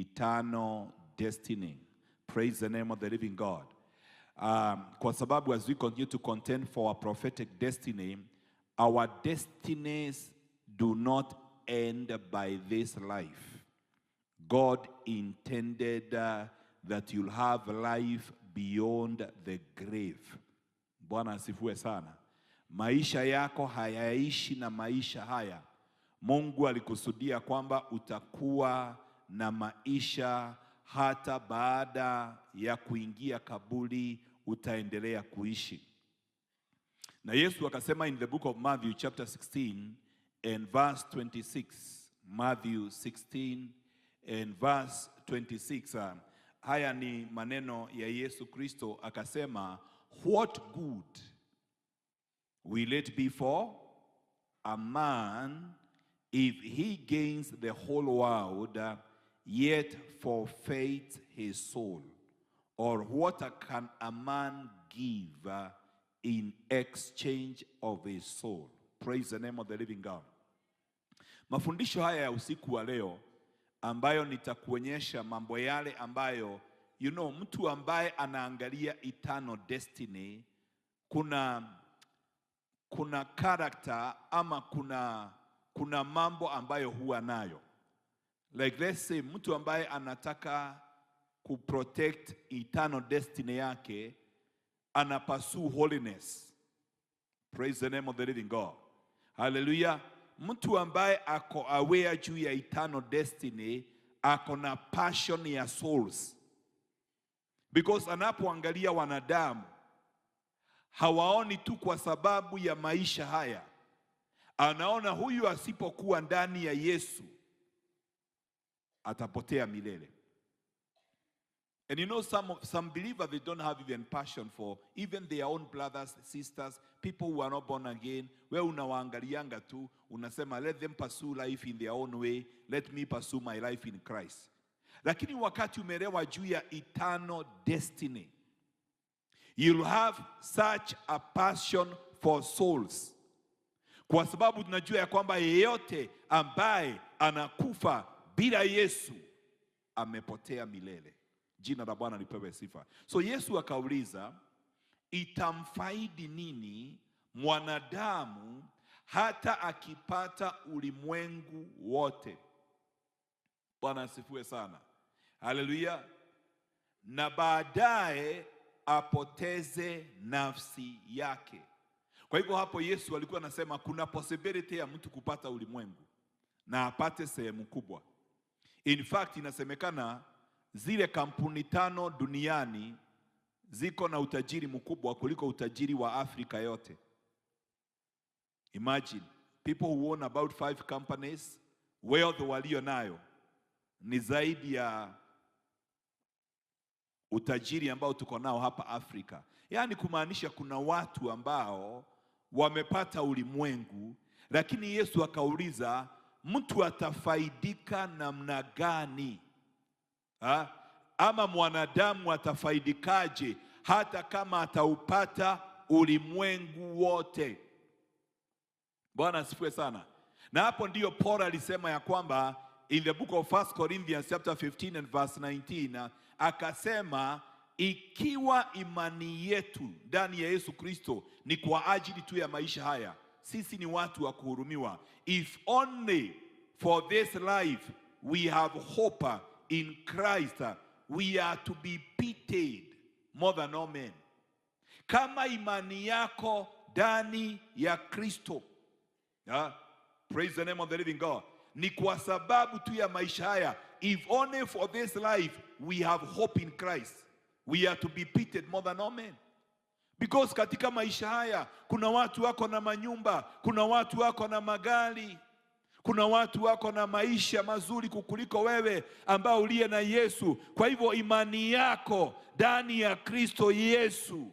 Eternal destiny. Praise the name of the living God. Kwa sababu as we continue to contend for our prophetic destiny, our destinies do not end by this life. God intended that you'll have life beyond the grave. Bwana asifiwe sana. Maisha yako hayaishi na maisha haya. Mungu alikusudia kwamba utakuwa na maisha hata baada ya kuingia kaburi, utaendelea kuishi. Na Yesu akasema in the book of Matthew chapter 16 and verse 26. Matthew 16 and verse 26. Haya ni maneno ya Yesu Kristo akasema, "What good will it be for a man if he gains the whole world, yet forfeit his soul? Or what can a man give in exchange of his soul?" Praise the name of the living God. Mafundisho haya ya usiku wa leo ambayo nitakuonyesha mambo yale ambayo mtu ambaye anaangalia eternal destiny, kuna character ama kuna mambo ambayo huwa nayo. Like, let's say mtu ambaye anataka kuprotect eternal destiny yake ana pursue holiness. Praise the name of the living God. Hallelujah. Mtu ambaye ako aware juu ya eternal destiny ako na passion ya souls. Because anapoangalia wanadamu, hawaoni tu kwa sababu ya maisha haya. Anaona huyu asipokuwa ndani ya Yesu atapotea milele. And some believers, they don't have even passion for even their own brothers, sisters, people who are not born again. We unawaangalianga tu, unasema, "Let them pursue life in their own way, let me pursue my life in Christ." Lakini wakati umeelewa juu ya eternal destiny, you'll have such a passion for souls. Kwa sababu tunajua ya kwamba yeyote ambaye anakufa bila Yesu amepotea milele. Jina la Bwana lipewe sifa. So Yesu akauliza, itamfaidi nini mwanadamu hata akipata ulimwengu wote? Bwana asifiwe sana. Haleluya. Na baadaye apoteze nafsi yake. Kwa hivyo hapo Yesu alikuwa anasema kuna possibility ya mtu kupata ulimwengu na apate sehemu kubwa. In fact, inasemekana zile kampuni tano duniani ziko na utajiri mkubwa kuliko utajiri wa Afrika yote. Imagine people who own about five companies, wealth walio nayo ni zaidi ya utajiri ambao tuko nao hapa Afrika. Yaani kumaanisha kuna watu ambao wamepata ulimwengu, lakini Yesu akauliza, mtu atafaidika namna gani? Ha? Ama mwanadamu atafaidikaje hata kama ataupata ulimwengu wote? Bwana asifiwe sana. Na hapo ndiyo Paul alisema ya kwamba in the book of 1 Corinthians chapter 15 and verse 19, akasema ikiwa imani yetu ndani ya Yesu Kristo ni kwa ajili tu ya maisha haya, sisi ni watu wa kuhurumiwa. If only for this life we have hope in Christ, we are to be pitied more than all men. Kama imani yako ndani ya Kristo, yeah, praise the name of the living God, ni kwa sababu tu ya maisha haya, if only for this life we have hope in Christ, we are to be pitied more than all men. Because katika maisha haya kuna watu wako na manyumba, kuna watu wako na magari, kuna watu wako na maisha mazuri kukuliko wewe ambao uliye na Yesu. Kwa hivyo imani yako ndani ya Kristo Yesu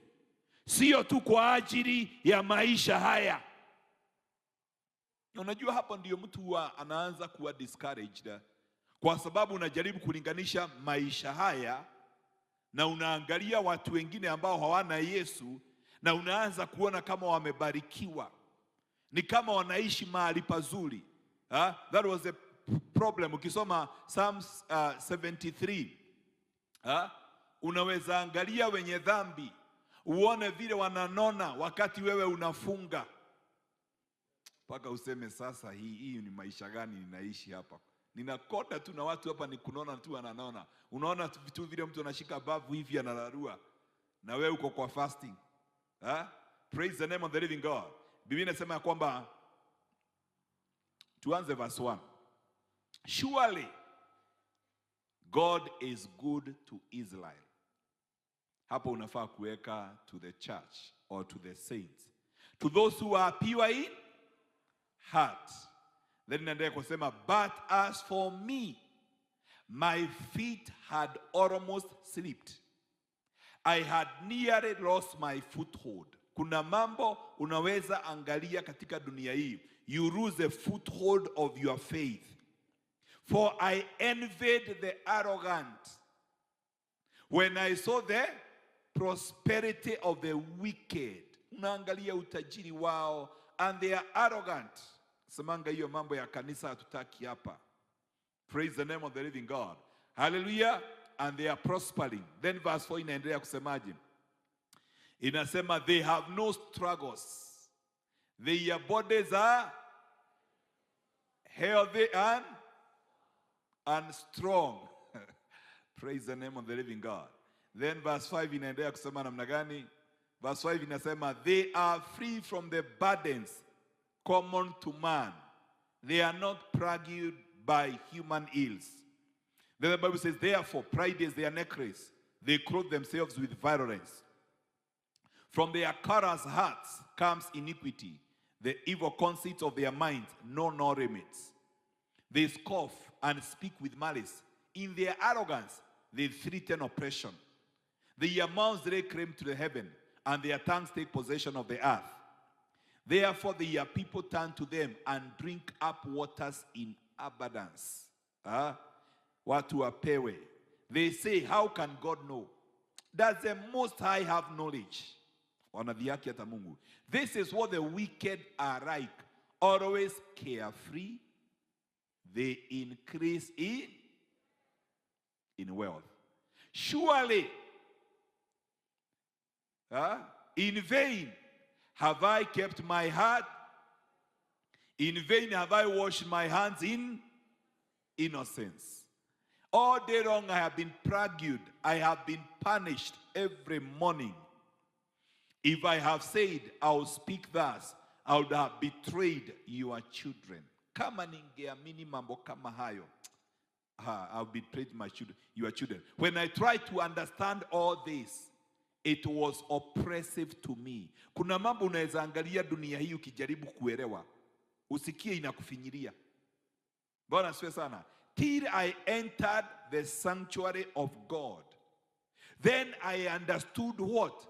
sio tu kwa ajili ya maisha haya. Unajua hapo ndiyo mtu huwa anaanza kuwa discouraged, kwa sababu unajaribu kulinganisha maisha haya na unaangalia watu wengine ambao hawana Yesu na unaanza kuona kama wamebarikiwa, ni kama wanaishi mahali pazuri. That was problem. Ukisoma Psalms 73, unaweza angalia wenye dhambi uone vile wananona wakati wewe unafunga, mpaka useme sasa hii ni maisha gani ninaishi hapa? Ninakoda tu na watu hapa ni kunona tu wananona. Unaona tu vile mtu anashika bavu hivi anararua, na wewe uko kwa fasting. Praise the name of the living God. Biblia inasema ya kwamba, tuanze verse 1. Surely God is good to Israel. Hapo unafaa kuweka to the church or to the saints. To those who are pure in heart. Then inaendelea kusema, but as for me, my feet had almost slipped. I had nearly lost my foothold. Kuna mambo unaweza angalia katika dunia hii. You lose the foothold of your faith. For I envied the arrogant when I saw the prosperity of the wicked. Unaangalia utajiri wao and they are arrogant. Semanga hiyo mambo ya kanisa hatutaki hapa. Praise the name of the living God. Hallelujah. And they are prospering. Then verse 4 inaendelea kusemaje? Inasema they have no struggles. Their bodies are healthy and strong. Praise the name of the living God. Then verse 5 inaendelea kusema namna gani? Verse 5 inasema they are free from the burdens common to man. They are not plagued by human ills. Then the Bible says, therefore, pride is their necklace. They clothe themselves with violence. From their callous hearts comes iniquity. The evil conceits of their minds know no limits. They scoff and speak with malice. In their arrogance, they threaten oppression. Their mouths lay claim to the heaven, and their tongues take possession of the earth. Therefore, their people turn to them and drink up waters in abundance. Watu wapewe. They say, how can God know? Does the Most High have knowledge? Wanadhihaki hata Mungu. This is what the wicked are like, always carefree. They increase in wealth. Surely, in vain have I kept my heart. In vain have I washed my hands in innocence. All day long I have been plagued. I have been punished every morning. If I have said, I will speak thus, I would have betrayed your children. Kama ningeamini mambo kama hayo, I've betrayed my children, your children. When I tried to understand all this, it was oppressive to me. Kuna mambo unaweza angalia dunia hii ukijaribu kuelewa, usikie inakufinyilia. Bwana asifiwe sana. Till I entered the sanctuary of God, then I understood what?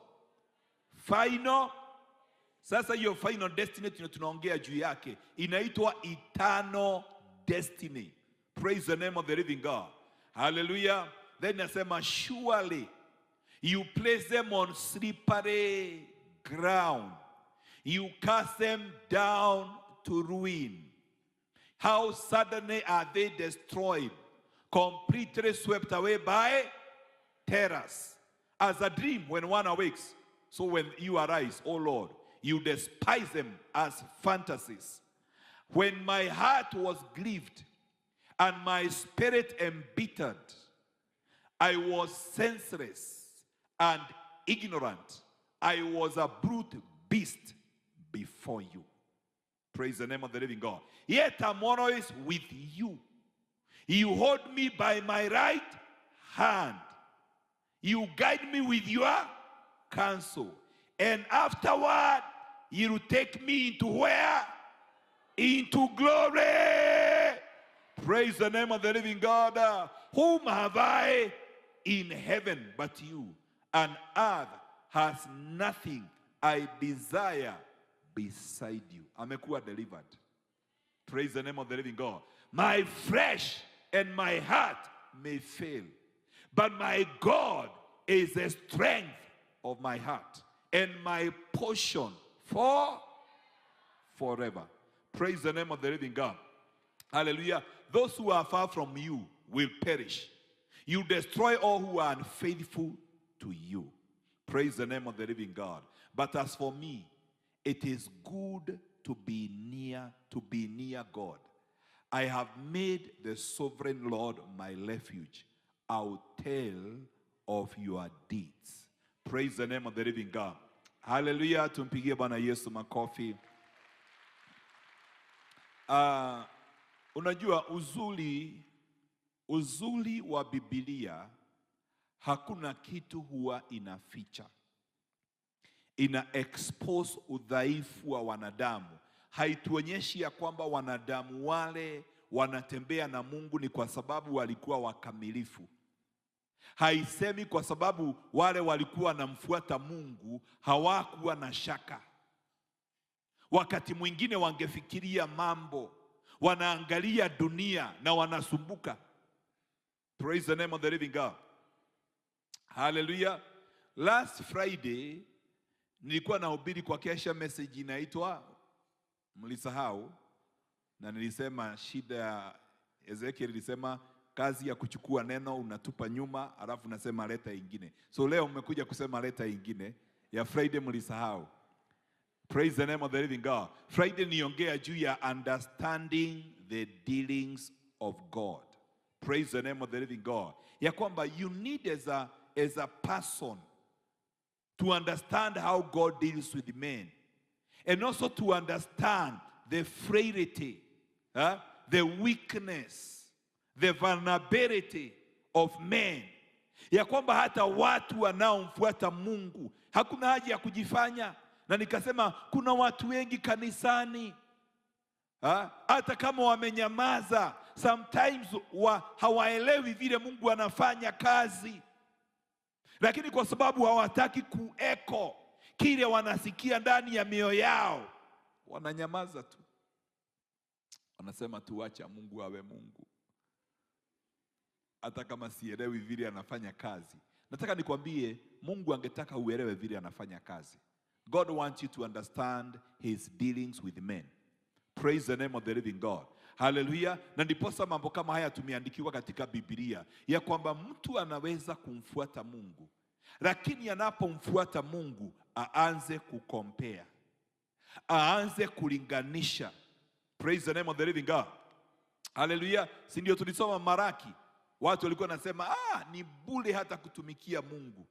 Final. Sasa hiyo final destiny tunaongea juu yake inaitwa eternal destiny. Praise the name of the living God. Hallelujah. Then nasema surely you place them on slippery ground. You cast them down to ruin. How suddenly are they destroyed, completely swept away by terrors. As a dream when one awakes, so when you arise, O Lord, you despise them as fantasies. When my heart was grieved and my spirit embittered, I was senseless and ignorant. I was a brute beast before you. Praise the name of the living God. Yet I'm always with you. You hold me by my right hand. You guide me with your counsel. And afterward, you will take me into where? Into glory. Praise the name of the living God. Whom have I in heaven but you? And earth has nothing I desire beside you. Amekuwa delivered. Praise the name of the living God. My flesh and my heart may fail, but my God is the strength of my heart and my portion for forever. Praise the name of the living God. Hallelujah. Those who are far from you will perish. You destroy all who are unfaithful to you. Praise the name of the living God. But as for me, it is good to be near God. I have made the sovereign Lord my refuge. I'll tell of your deeds. Praise the name of the living God. Hallelujah. Tumpigie Bwana Yesu makofi. Unajua uzuri wa Biblia, hakuna kitu huwa inaficha. Ina expose udhaifu wa wanadamu. Haituonyeshi ya kwamba wanadamu wale wanatembea na Mungu ni kwa sababu walikuwa wakamilifu. Haisemi kwa sababu wale walikuwa wanamfuata Mungu hawakuwa na shaka. Wakati mwingine wangefikiria mambo, wanaangalia dunia na wanasumbuka. Praise the name of the living God. Hallelujah. Last Friday nilikuwa nahubiri kwa kesha message inaitwa mlisahau, na nilisema shida ya Ezekiel, nilisema kazi ya kuchukua neno unatupa nyuma alafu unasema leta ingine. So leo mmekuja kusema leta ingine ya Friday mlisahau. Praise the name of the living God. Friday niongea juu ya understanding the dealings of God. Praise the name of the living God. Ya kwamba you need as a person to understand how God deals with men. And also to understand the frailty, the weakness, the vulnerability of men. Ya kwamba hata watu wanaomfuata Mungu hakuna haja ya kujifanya. Na nikasema kuna watu wengi kanisani, hata kama wamenyamaza, sometimes hawaelewi vile Mungu anafanya kazi. Lakini kwa sababu hawataki kueko kile wanasikia ndani ya mioyo yao, wananyamaza tu. Wanasema tuacha Mungu awe Mungu, hata kama sielewi vile anafanya kazi. Nataka nikwambie, Mungu angetaka uelewe vile anafanya kazi. God wants you to understand his dealings with men. Praise the name of the living God. Hallelujah. Na ndiposa mambo kama haya tumeandikiwa katika Biblia, ya kwamba mtu anaweza kumfuata Mungu, lakini anapomfuata Mungu aanze kukompea, aanze kulinganisha. Praise the name of the living God. Hallelujah. Si ndio tulisoma Maraki, watu walikuwa wanasema ni bure hata kutumikia Mungu.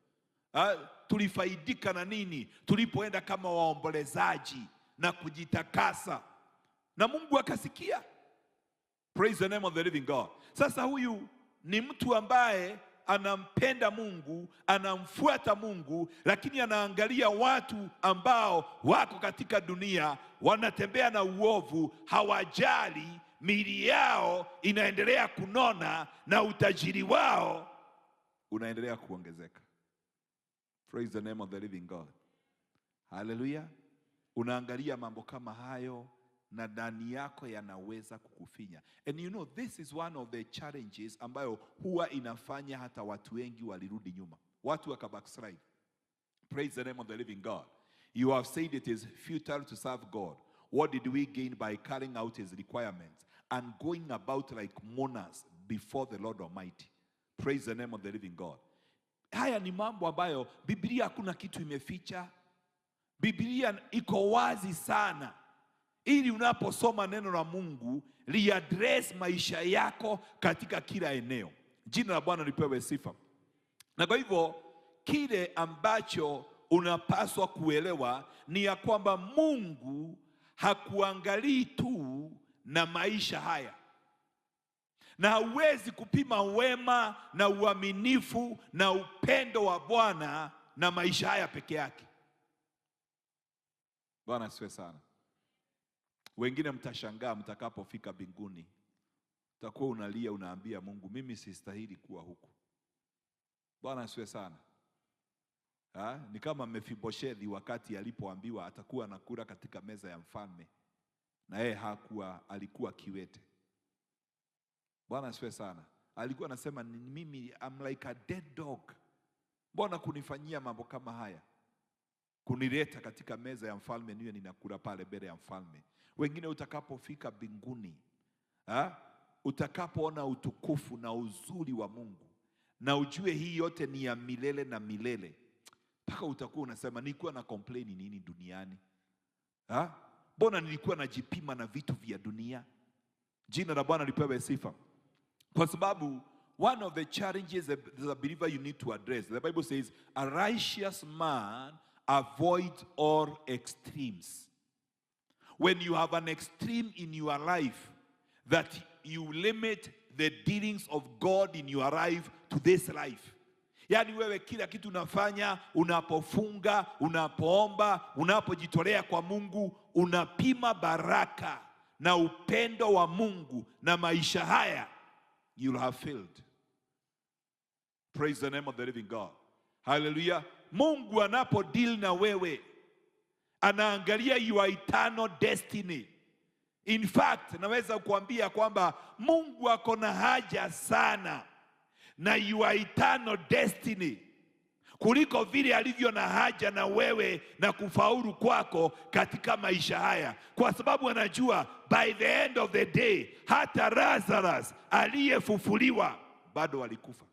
Tulifaidika na nini tulipoenda kama waombolezaji na kujitakasa? Na Mungu akasikia. Praise the name of the living God. Sasa huyu ni mtu ambaye anampenda Mungu, anamfuata Mungu, lakini anaangalia watu ambao wako katika dunia, wanatembea na uovu, hawajali, miili yao inaendelea kunona na utajiri wao unaendelea kuongezeka. Praise the name of the living God. Hallelujah. Unaangalia mambo kama hayo na ndani yako yanaweza kukufinya. And you know, this is one of the challenges ambayo huwa inafanya hata watu wengi walirudi nyuma. Watu waka backslide. Praise the name of the living God. You have said it is futile to serve God. What did we gain by carrying out his requirements and going about like mourners before the Lord Almighty? Praise the name of the living God. Haya ni mambo ambayo Biblia hakuna kitu imeficha. Biblia iko wazi sana, ili unaposoma neno la Mungu liaddress maisha yako katika kila eneo. Jina la Bwana lipewe sifa. Na kwa hivyo kile ambacho unapaswa kuelewa ni ya kwamba Mungu hakuangalii tu na maisha haya. Na hauwezi kupima wema na uaminifu na upendo wa Bwana na maisha haya peke yake. Bwana asifiwe sana. Wengine mtashangaa mtakapofika mbinguni. Utakuwa unalia, unaambia Mungu, mimi sistahili kuwa huku. Bwana asifiwe sana. Ni kama Mefiboshethi wakati alipoambiwa atakuwa anakula katika meza ya mfalme, na yeye hakuwa, alikuwa kiwete. Bwana asifiwe sana. Alikuwa anasema mimi I'm like a dead dog. Mbona kunifanyia mambo kama haya? Kunileta katika meza ya mfalme niwe ninakula pale mbele ya mfalme. Wengine utakapofika mbinguni, Utakapoona utukufu na uzuri wa Mungu na ujue hii yote ni ya milele na milele, mpaka utakuwa unasema nilikuwa na complain nini duniani? Ha? Mbona nilikuwa najipima na vitu vya dunia? Jina la Bwana lipewe sifa. Kwa sababu one of the challenges as a believer you need to address, the Bible says, a righteous man avoids all extremes. When you have an extreme in your life that you limit the dealings of God in your life to this life. Yaani wewe kila kitu unafanya, unapofunga, unapoomba, unapojitolea kwa Mungu, unapima baraka na upendo wa Mungu na maisha haya, you'll have failed. Praise the name of the living God. Hallelujah. Mungu anapo deal na wewe, anaangalia your eternal destiny. In fact, naweza kuambia kwamba Mungu ako na haja sana na your eternal destiny kuliko vile alivyo na haja na wewe na kufaulu kwako katika maisha haya, kwa sababu anajua by the end of the day hata Lazarus aliyefufuliwa bado alikufa.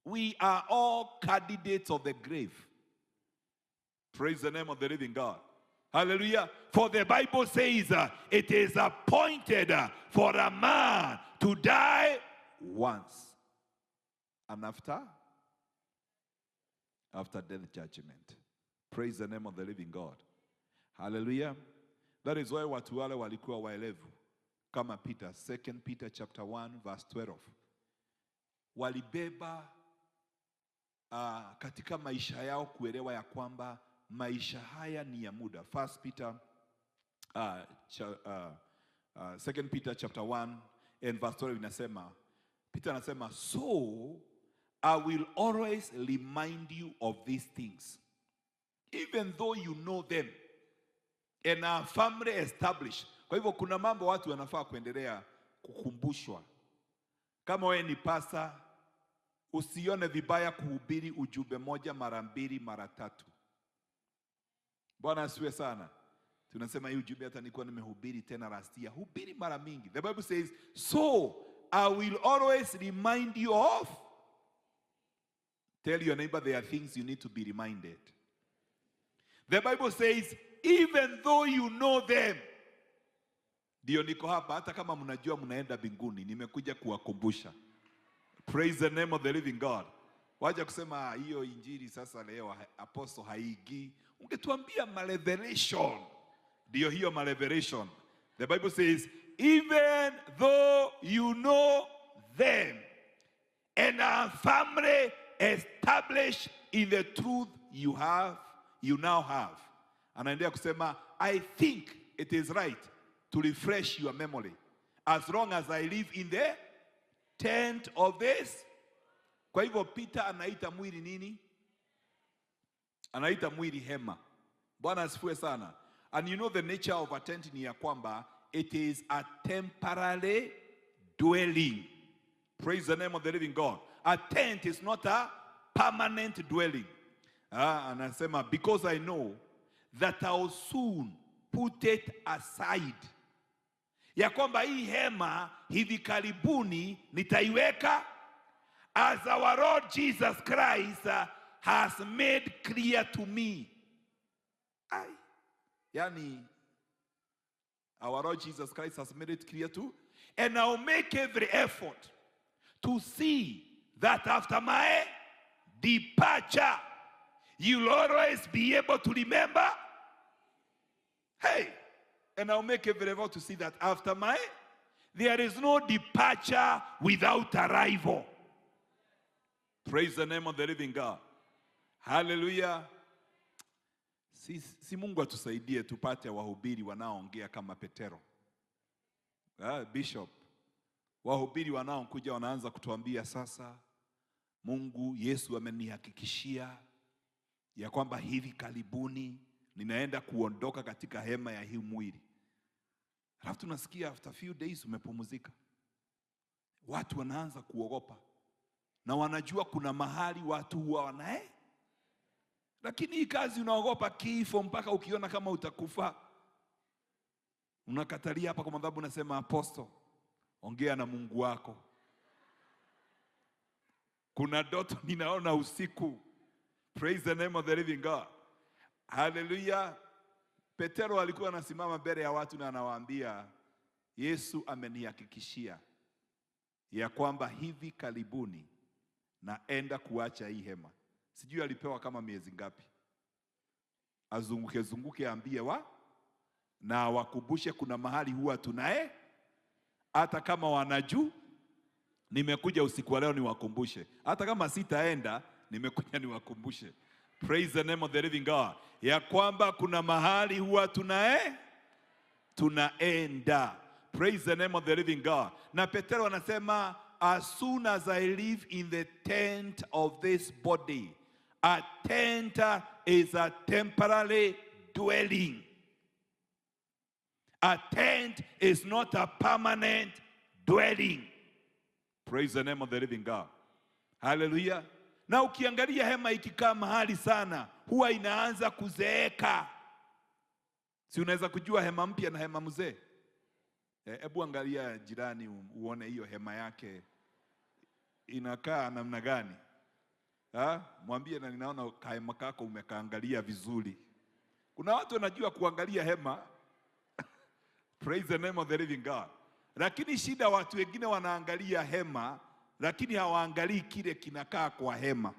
We are all candidates of the grave. Praise the name of the living God. Hallelujah. For the Bible says it is appointed for a man to die once. And after death judgment. Praise the name of the living God. Hallelujah. That is why watu wale walikuwa waelevu kama Peter, 2 Peter chapter 1 verse 12. Walibeba katika maisha yao kuelewa ya kwamba maisha haya ni ya muda. 1 Peter, 2 Peter chapter 1 and verse 12 inasema, Peter anasema, so I will always remind you of these things, even though you know them and are firmly established. Kwa hivyo kuna mambo watu wanafaa kuendelea kukumbushwa. Kama wewe ni pastor, usione vibaya kuhubiri ujumbe moja mara mbili mara tatu. Bwana asifiwe sana. Tunasema hii ujumbe hata nilikuwa nimehubiri tena last year. Hubiri mara mingi. The Bible says, so I will always remind you of. Tell your neighbor there are things you need to be reminded. The Bible says, even though you know them. Ndio niko hapa, hata kama mnajua mnaenda mbinguni, nimekuja kuwakumbusha. Praise the name of the living God. Waja kusema hiyo injili sasa leo apostle haigi. Ungetuambia malevelation. Ndio hiyo malevelation. The Bible says, even though you know them and are firmly established in the truth you have, you now have. Anaendelea kusema, I think it is right to refresh your memory as long as I live in the tent of this. Kwa hivyo Peter anaita mwili nini? Anaita mwili hema. Bwana asifiwe sana. And you know the nature of a tent ni ya kwamba it is a temporary dwelling. Praise the name of the living God. A tent is not a permanent dwelling. Anasema, because I know that I will soon put it aside. Ya kwamba hii hema hivi karibuni nitaiweka, as our Lord Jesus Christ has made clear to me. Ai. Yani, our Lord Jesus Christ has made it clear to, and I'll make every effort to see that after my departure, you'll always be able to remember. Hey, and I'll make every effort to see that after my, there is no departure without arrival. Praise the name of the living God. Hallelujah. Si Mungu atusaidie tupate wahubiri wanaoongea kama Petero. Bishop. Wahubiri wanaokuja wanaanza kutuambia sasa Mungu Yesu amenihakikishia ya kwamba hivi karibuni ninaenda kuondoka katika hema ya hii mwili. Alafu tunasikia after few days umepumzika. Watu wanaanza kuogopa. Na wanajua kuna mahali watu huwa wanae. Lakini hii kazi unaogopa kifo mpaka ukiona kama utakufa. Unakatalia hapa kwa madhabu unasema apostle, Ongea na Mungu wako. Kuna ndoto ninaona usiku. Praise the name of the living God. Hallelujah. Petero alikuwa anasimama mbele ya watu na anawaambia, Yesu amenihakikishia ya kwamba hivi karibuni naenda kuacha hii hema. Sijui alipewa kama miezi ngapi. Azunguke zunguke aambie wa na wakumbushe kuna mahali huwa tunae, hata kama wanajua. Nimekuja usiku wa leo niwakumbushe. Hata kama sitaenda, nimekuja niwakumbushe. Praise the name of the living God. Ya kwamba kuna mahali huwa tunaenda. Praise the name of the living God. Na Petero anasema, as soon as I live in the tent of this body. A tent is a temporary dwelling. A tent is not a permanent dwelling. Praise the name of the living God. Hallelujah. Na ukiangalia hema ikikaa mahali sana, huwa inaanza kuzeeka. Si unaweza kujua hema mpya na hema mzee? Hebu angalia jirani uone hiyo hema yake inakaa namna gani. Ha? Mwambie na ninaona hema kako umekaangalia vizuri. Kuna watu wanajua kuangalia hema. Praise the name of the living God. Lakini shida watu wengine wanaangalia hema, lakini hawaangalii kile kinakaa kwa hema.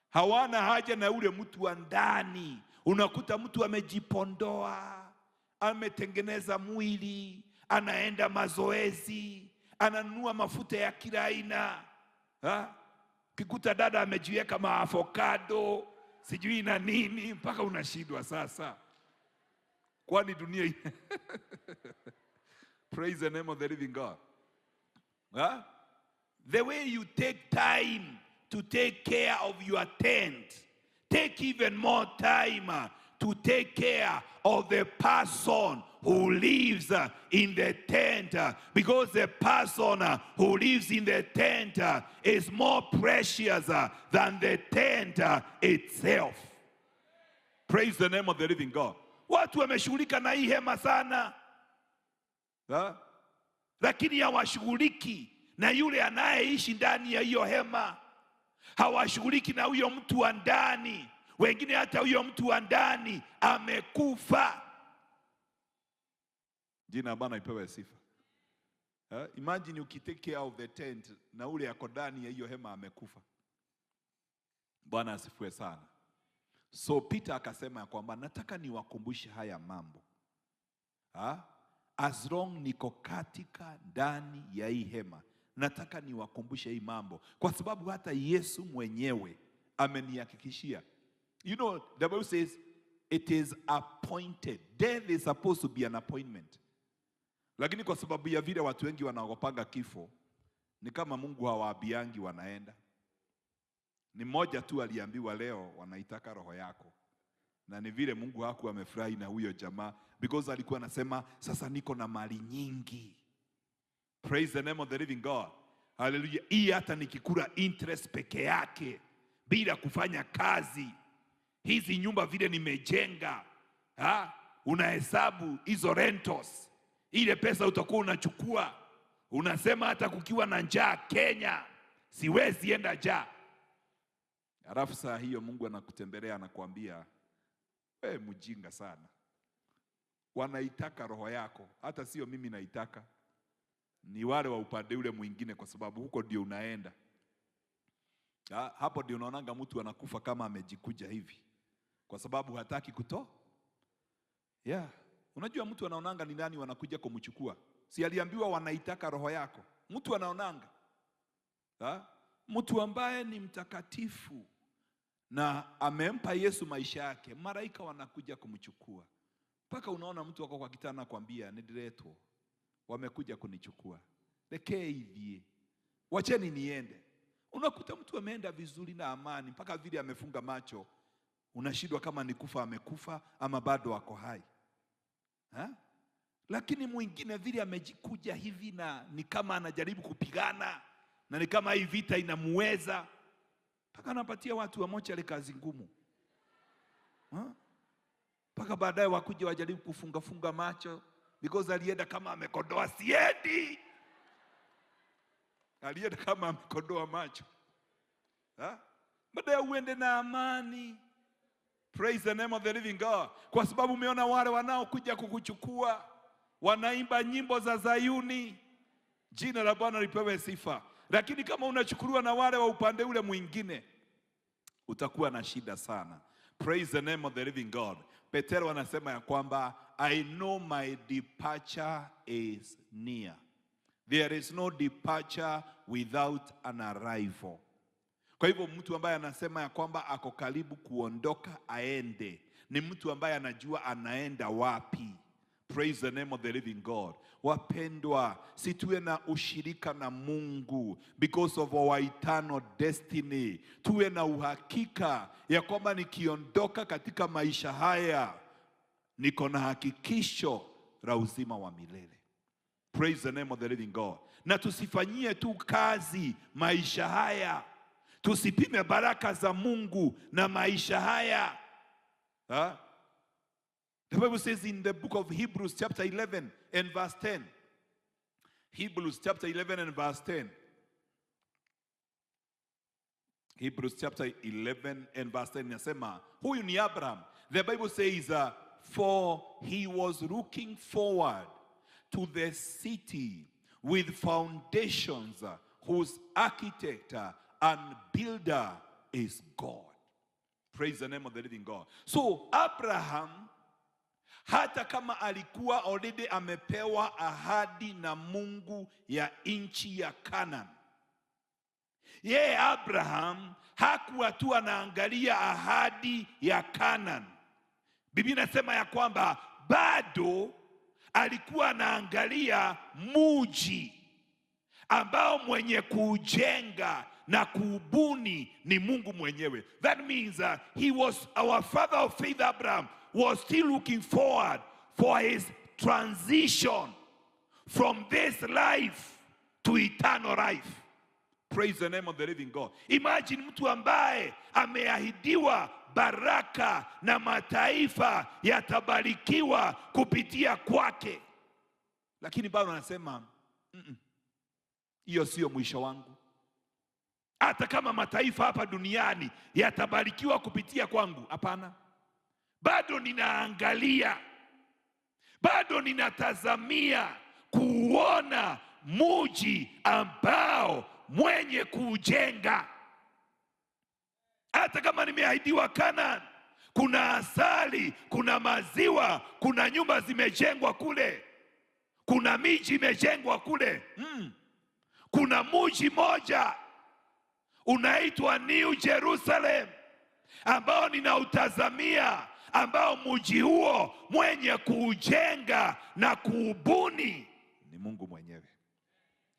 Hawana haja na ule mtu wa ndani. Unakuta mtu amejipondoa, ametengeneza mwili, anaenda mazoezi, ananunua mafuta ya kila aina. Kikuta dada amejiweka maavocado, sijui na nini, mpaka unashindwa sasa. Kwani dunia Praise the name of the living God. Huh? The way you take time to take care of your tent, take even more time to take care of the person who lives in the tent, because the person who lives in the tent is more precious than the tent itself. Praise the name of the living God. Watu wameshughulika na hii hema sana, lakini hawashughuliki na yule anayeishi ndani ya hiyo hema. Hawashughuliki na huyo mtu wa ndani. Wengine hata huyo mtu wa ndani amekufa. Jina Bwana ipewe sifa. Imagine ukitake care of the tent na ule ako ndani ya hiyo hema amekufa. Bwana asifiwe sana. So Peter akasema ya kwamba nataka niwakumbushe haya mambo. As long niko katika ndani ya hii hema, nataka niwakumbushe hii mambo, kwa sababu hata Yesu mwenyewe amenihakikishia. You know, the Bible says it is appointed. Death is supposed to be an appointment. Lakini kwa sababu ya vile watu wengi wanaogopanga kifo, ni kama Mungu hawaabiangi wanaenda. Ni mmoja tu aliambiwa leo wanaitaka roho yako. Na ni vile Mungu hakuwa amefurahi na huyo jamaa, because alikuwa anasema sasa niko na mali nyingi. Praise the name of the living God. Hallelujah. Hii hata nikikula interest peke yake bila kufanya kazi, hizi nyumba vile nimejenga, unahesabu hizo rentals, ile pesa utakuwa unachukua, unasema hata kukiwa na njaa Kenya siwezi enda njaa. Halafu saa hiyo Mungu anakutembelea anakuambia, wewe mjinga sana. Wanaitaka roho yako, hata sio mimi naitaka. Ni wale wa upande ule mwingine, kwa sababu huko ndio unaenda. Hapo ndio unaonanga mtu anakufa kama amejikuja hivi, kwa sababu hataki kutoa. Yeah. Unajua mtu anaonanga ni nani wanakuja kumchukua. Si aliambiwa wanaitaka roho yako. Mtu anaonanga. Mtu ambaye ni mtakatifu na amempa Yesu maisha yake, malaika wanakuja kumchukua. Mpaka unaona mtu wako kwa kitanda kwambia nidiretwo, wamekuja kunichukua. Lekee hivi, wacheni niende. Unakuta mtu ameenda vizuri na amani, mpaka vile amefunga macho, unashindwa kama ni kufa amekufa ama bado ako hai. Lakini mwingine vile amejikuja hivi na ni kama anajaribu kupigana, na ni kama hii vita inamuweza, mpaka anapatia watu wa mochari kazi ngumu. Mpaka baadaye wakuja wajaribu kufunga funga macho, Because alienda kama amekodoa, siendi. Alienda kama amekodoa macho. Baada ya uende na amani. Praise the name of the living God. Kwa sababu umeona wale wanaokuja kukuchukua wanaimba nyimbo za Zayuni. Jina la Bwana lipewe sifa. Lakini kama unachukuliwa na wale wa upande ule mwingine, utakuwa na shida sana. Praise the name of the living God. Petero anasema ya kwamba I know my departure is near. There is no departure without an arrival. Kwa hivyo mtu ambaye anasema ya kwamba ako karibu kuondoka aende, ni mtu ambaye anajua anaenda wapi. Praise the name of the living God. Wapendwa, si tuwe na ushirika na Mungu because of our eternal destiny. Tuwe na uhakika ya kwamba nikiondoka katika maisha haya, niko na hakikisho la uzima wa milele. Praise the name of the living God. Na tusifanyie tu kazi maisha haya. Tusipime baraka za Mungu na maisha haya. The Bible says in the book of Hebrews chapter 11 and verse 10. Hebrews chapter 11 and verse 10. Hebrews chapter 11 and verse 10 inasema, huyu ni Abraham. The Bible says, for he was looking forward to the city with foundations, whose architect and builder is God. Praise the name of the living God. So Abraham, hata kama alikuwa already amepewa ahadi na Mungu ya nchi ya Canaan, yeye Abraham hakuwa tu anaangalia ahadi ya Canaan. Biblia inasema ya kwamba bado alikuwa anaangalia muji ambao mwenye kujenga na kuubuni ni Mungu mwenyewe. That means he was, our father of faith Abraham was still looking forward for his transition from this life to eternal life. Praise the name of the living God. Imagine mtu ambaye ameahidiwa baraka na mataifa yatabarikiwa kupitia kwake, lakini bado anasema hiyo sio mwisho wangu. Hata kama mataifa hapa duniani yatabarikiwa kupitia kwangu, hapana. Bado ninaangalia, bado ninatazamia kuona muji ambao mwenye kujenga. Hata kama nimeahidiwa Canaan, kuna asali, kuna maziwa, kuna nyumba zimejengwa kule, kuna miji imejengwa kule. Kuna muji moja unaitwa New Jerusalem ambao ninautazamia, ambao muji huo mwenye kuujenga na kuubuni ni Mungu mwenyewe.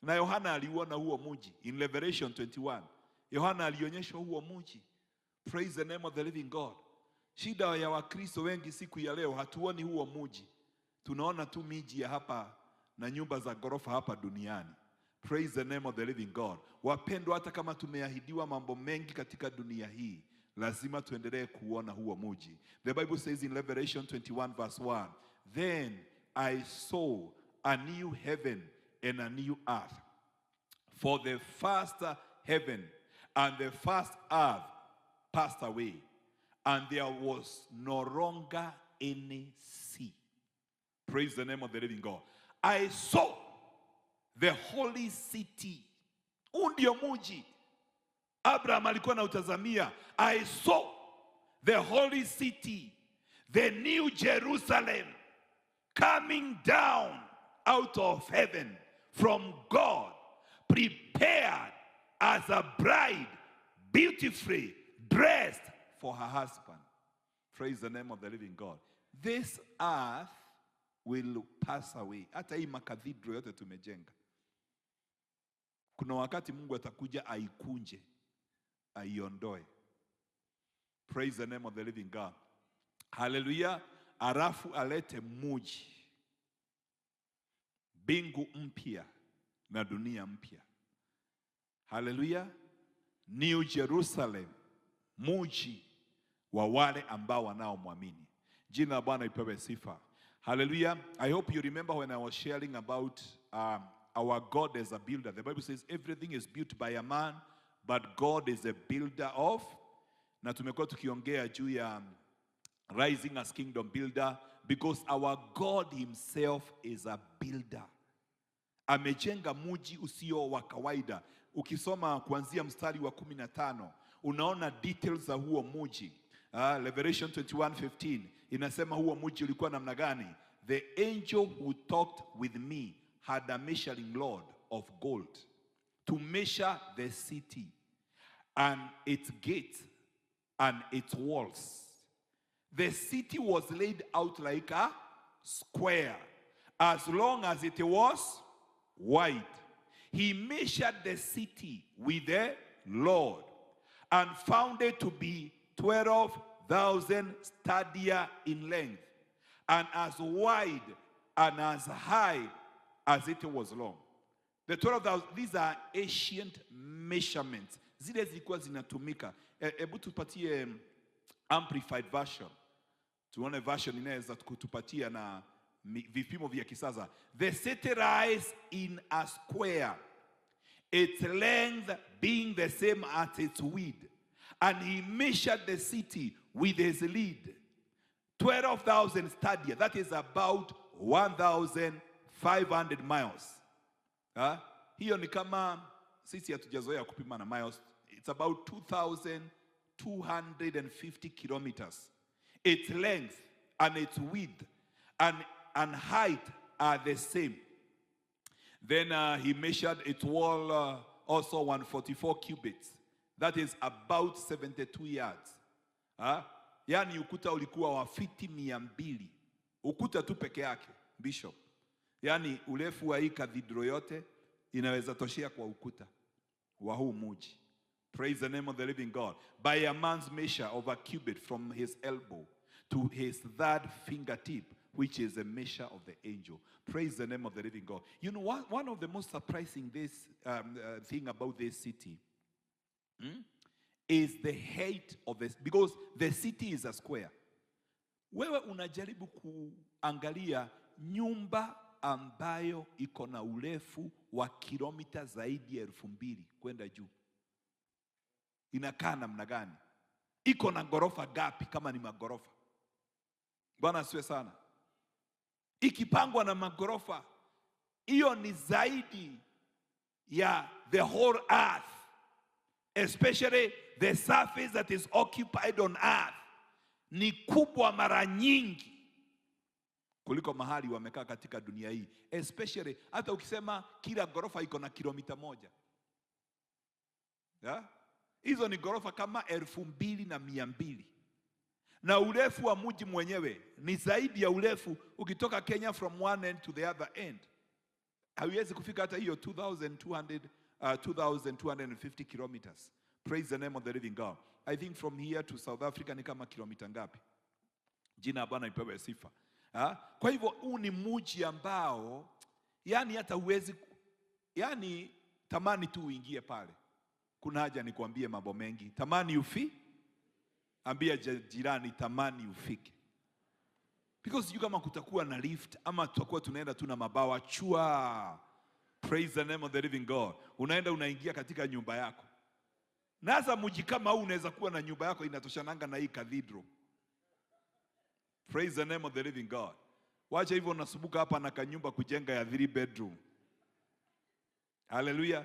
Na Yohana aliuona huo muji in Revelation 21. Yohana alionyeshwa huo muji. Praise the name of the living God. Shida ya Wakristo wengi siku ya leo, hatuoni huo muji. Tunaona tu miji ya hapa na nyumba za ghorofa hapa duniani. Praise the name of the living God. Wapendwa, hata kama tumeahidiwa mambo mengi katika dunia hii, lazima tuendelee kuona huo muji. The Bible says in Revelation 21 verse 1, then I saw a new heaven and a new earth. For the first heaven and the first earth passed away, and there was no longer any sea. Praise the name of the living God. I saw the holy city. Huu ndio muji Abraham alikuwa anautazamia. I saw the holy city, the new Jerusalem, coming down out of heaven from God, prepared as a bride, beautifully dressed for her husband. Praise the name of the living God. This earth will pass away. Hata hii makathidro yote tumejenga, kuna wakati Mungu atakuja aikunje, aiondoe. Praise the name of the living God. Hallelujah. Arafu alete muji, mbingu mpya na dunia mpya. Hallelujah. New Jerusalem, muji wa wale ambao wanaomwamini. Jina la Bwana ipewe sifa. Hallelujah. I hope you remember when I was sharing about our God as a builder. The Bible says everything is built by a man, but God is a builder of. Na tumekuwa tukiongea juu ya rising as kingdom builder because our God himself is a builder. Amejenga muji usio wa kawaida. Ukisoma kuanzia mstari wa 15 unaona details za huo muji. Revelation 21:15 inasema huo muji ulikuwa namna gani? The angel who talked with me had a measuring rod of gold to measure the city and its gates and its walls. The city was laid out like a square, as long as it was wide. He measured the city with the rod and found it to be 12,000 stadia in length, and as wide and as high as it was long. The 12,000, these are ancient measurements. Zile zilikuwa zinatumika. Hebu tupatie amplified version. Tuone version inaweza kutupatia na vipimo vya kisasa. The city lies in a square, its length being the same as its width. And he measured the city with his lead. 12,000 stadia, that is about 1,500 miles. Hiyo ni kama sisi hatujazoea kupima na miles. It's about 2,250 kilometers. Its length and its width and height are the same. Then he measured its wall also 144 cubits. That is about 72 yards. Yani ukuta ulikuwa wa fiti 200. Ukuta tu peke yake, Bishop. Yani urefu wa hii cathedral yote inaweza toshea kwa ukuta wa huu muji. Praise the name of the living God. By a man's measure of a cubit from his elbow to his third fingertip, which is the measure of the angel. Praise the name of the living God. You know, one of the most surprising thing about this city is the height of this, because the city is a square. Wewe unajaribu kuangalia nyumba ambayo iko na urefu wa kilomita zaidi ya 2,000 kwenda juu. Inakaa namna gani? Iko na ghorofa gapi kama ni magorofa? Bwana asifiwe sana. Ikipangwa na magorofa, hiyo ni zaidi ya the whole earth, especially the surface that is occupied on earth, ni kubwa mara nyingi kuliko mahali wamekaa katika dunia hii. Especially hata ukisema kila gorofa iko na kilomita 1. Yeah? Hizo ni gorofa kama 2,200. Na urefu wa mji mwenyewe ni zaidi ya urefu ukitoka Kenya from one end to the other end. Hauwezi kufika hata hiyo 2,250 kilometers. Praise the name of the living God. I think from here to South Africa ni kama kilomita ngapi? Jina Bwana ipewe sifa. Kwa hivyo huu ni mji ambao yani hata huwezi, yani tamani tu uingie pale. Kuna haja nikuambie mambo mengi. Tamani ufi? Ambia jirani tamani ufike. Because sijui kama kutakuwa na lift ama tutakuwa tunaenda tu na mabawa chua. Praise the name of the living God. Unaenda unaingia katika nyumba yako. Na sasa mji kama huu unaweza kuwa na nyumba yako inatoshananga na hii cathedral. Praise the name of the living God. Wacha hivyo unasumbuka hapa na kanyumba kujenga ya 3 bedroom. Hallelujah.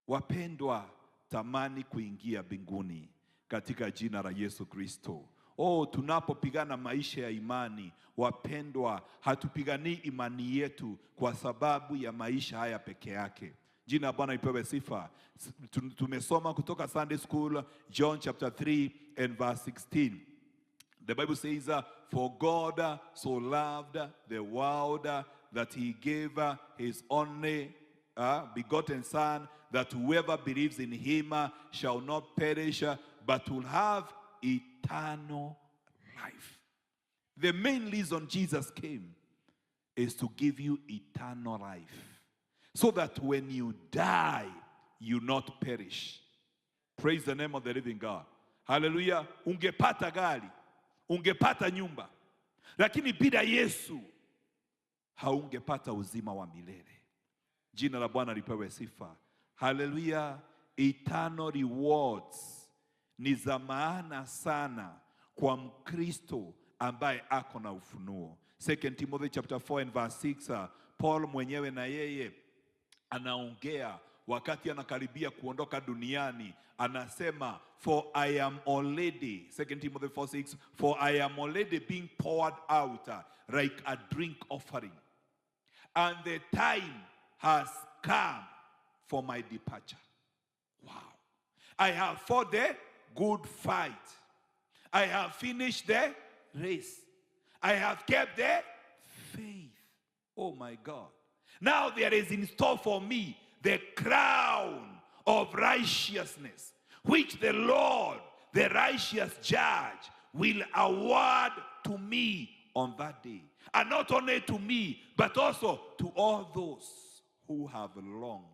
Wapendwa, tamani kuingia mbinguni katika jina la Yesu Kristo. Oh, tunapopigana maisha ya imani, wapendwa, hatupiganii imani yetu kwa sababu ya maisha haya peke yake. Jina Bwana ipewe sifa. Tumesoma kutoka Sunday School, John chapter 3 and verse 16. The Bible says, for God so loved the world that he gave his only begotten Son, that whoever believes in him shall not perish, but will have eternal life. The main reason Jesus came is to give you eternal life, so that when you die, you not perish. Praise the name of the living God. Hallelujah. Ungepata gari, ungepata nyumba, Lakini bila Yesu haungepata uzima wa milele. Jina la Bwana lipewe sifa. Haleluya. Eternal rewards ni za maana sana kwa Mkristo ambaye ako na ufunuo. 2 Timothy chapter 4 and verse 6, Paul mwenyewe na yeye anaongea wakati anakaribia kuondoka duniani, anasema for I am already, 2 Timothy 4:6, for I am already being poured out like a drink offering, and the time has come for my departure. Wow. I have fought the good fight. I have finished the race. I have kept the faith. Oh my God. Now there is in store for me the crown of righteousness, which the Lord, the righteous judge, will award to me on that day. And not only to me, but also to all those who have longed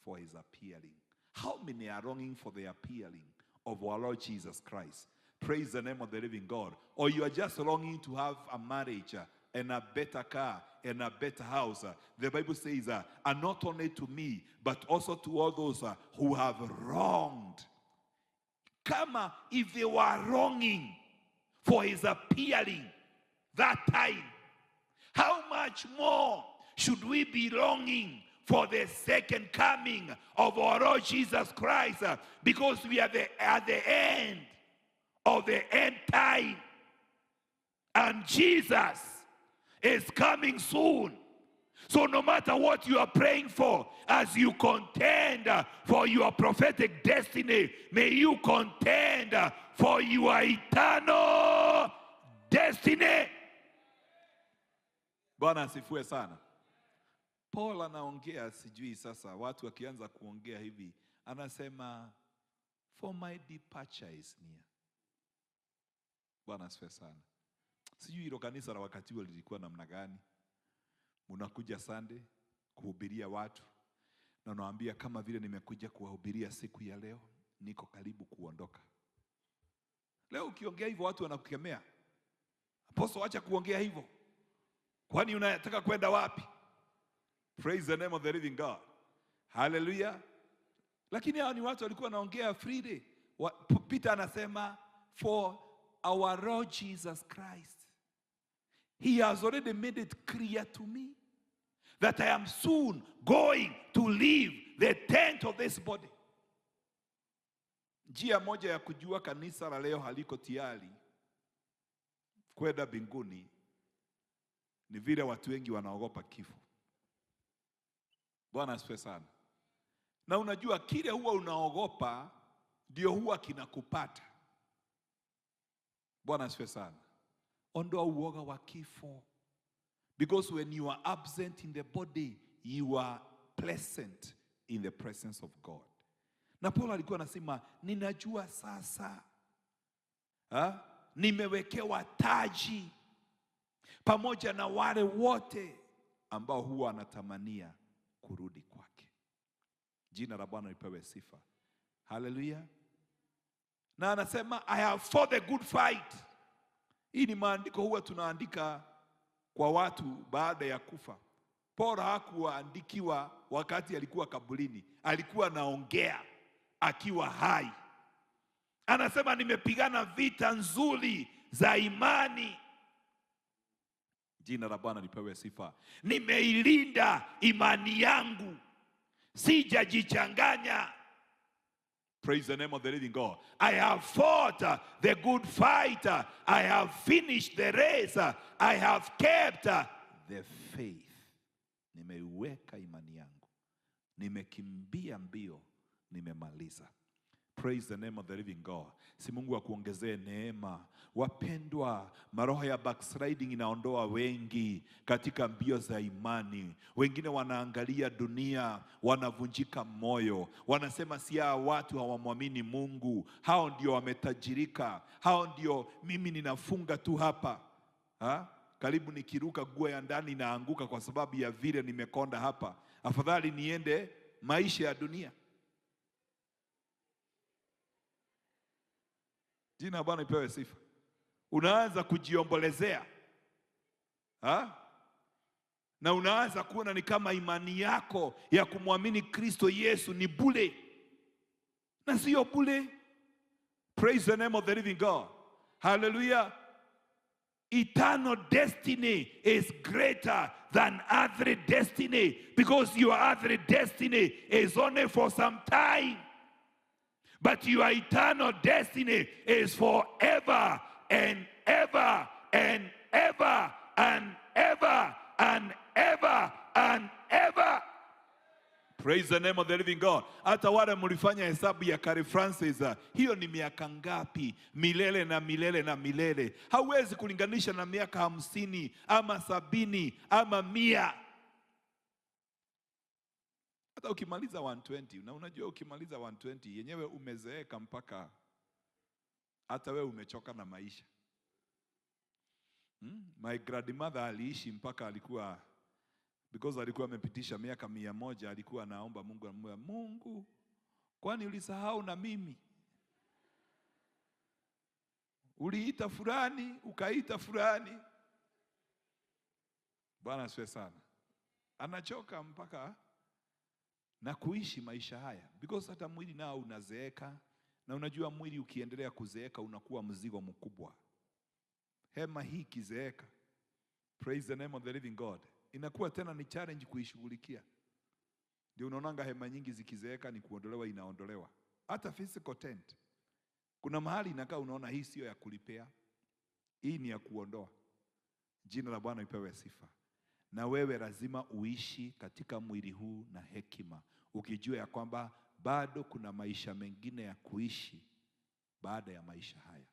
for his appearing. How many are longing for the appearing of our Lord Jesus Christ? Praise the name of the living God. Or you are just longing to have a marriage and a better car and a better house. The Bible says, and not only to me, but also to all those who have wronged. Kama if they were longing for his appearing that time, how much more should we be longing for the second coming of our Lord Jesus Christ? Because we are at the end of the end time, and Jesus is coming soon. So no matter what you are praying for, as you contend for your prophetic destiny, may you contend for your eternal destiny. Bwana asifiwe sana. Paul anaongea, sijui sasa watu wakianza kuongea hivi, anasema for my departure is near. Bwana asifiwe sana. Sijui hilo kanisa la wakati huo lilikuwa namna gani. Mnakuja Sunday kuhubiria watu na unawaambia kama vile nimekuja kuwahubiria siku ya leo, niko karibu kuondoka. Leo ukiongea hivyo watu wanakukemea. Apostle, acha kuongea hivyo. Kwani unataka kwenda wapi? Praise the name of the living God. Hallelujah. Lakini hao ni watu walikuwa wanaongea freely. Peter anasema for our Lord Jesus Christ, he has already made it clear to me that I am soon going to leave the tent of this body. Njia moja ya kujua kanisa la leo haliko tayari kwenda mbinguni ni vile watu wengi wanaogopa kifo. Bwana asifiwe sana. Na unajua kile huwa unaogopa ndio huwa kinakupata. Bwana asifiwe sana. Ondoa uoga wa kifo. Because when you are absent in the body, you are pleasant in the presence of God. Na Paul alikuwa anasema, ninajua sasa, nimewekewa taji pamoja na wale wote ambao huwa wanatamania kurudi kwake. Jina la Bwana lipewe sifa. Hallelujah. Na anasema I have fought the good fight. Hii ni maandiko huwa tunaandika kwa watu baada ya kufa. Paul hakuandikiwa wakati alikuwa kaburini, alikuwa anaongea akiwa hai. Anasema nimepigana vita nzuri za imani. Jina la Bwana lipewe sifa. Nimeilinda imani yangu, sijajichanganya. Praise the name of the living God. I have fought the good fight. I have finished the race. I have kept the faith. Nimeiweka imani yangu, nimekimbia mbio, nimemaliza. Praise the name of the living God. Si Mungu akuongezee neema. Wapendwa, maroho ya backsliding inaondoa wengi katika mbio za imani. Wengine wanaangalia dunia, wanavunjika moyo. Wanasema si hao watu hawamwamini Mungu. Hao ndio wametajirika. Hao ndio mimi ninafunga tu hapa. Ha? Karibu nikiruka guo ya ndani naanguka kwa sababu ya vile nimekonda hapa. Afadhali niende maisha ya dunia. Jina Bwana ipewe sifa. Unaanza kujiombolezea. Ha? Na unaanza kuona ni kama imani yako ya kumwamini Kristo Yesu ni bure. Na sio bure. Praise the name of the living God. Hallelujah. Eternal destiny is greater than earthly destiny, because your earthly destiny is only for some time. But your eternal destiny is forever and ever and ever and ever and ever and ever. Praise the name of the living God. Hata wale mlifanya hesabu ya Carey Francis, hiyo ni miaka ngapi? Milele na milele na milele. Hauwezi kulinganisha na miaka 50 ama 70 ama 100. Hata ukimaliza 120, na unajua ukimaliza 120 yenyewe umezeeka mpaka hata wewe umechoka na maisha. My grandmother aliishi mpaka alikuwa, because alikuwa amepitisha miaka 100, alikuwa anaomba Mungu, anamwambia Mungu, kwani ulisahau na mimi? Uliita fulani, ukaita fulani. Bwana asifiwe sana. Anachoka mpaka na kuishi maisha haya, because hata mwili nao unazeeka, na unajua mwili ukiendelea kuzeeka unakuwa mzigo mkubwa. Hema hii kizeeka, praise the name of the living God, inakuwa tena ni challenge kuishughulikia. Ndio unaonanga hema nyingi zikizeeka ni kuondolewa, inaondolewa. Hata physical tent, kuna mahali inakaa unaona hii sio ya kulipea, hii ni ya kuondoa. Jina la Bwana ipewe sifa. Na wewe lazima uishi katika mwili huu na hekima, ukijua ya kwamba bado kuna maisha mengine ya kuishi baada ya maisha haya.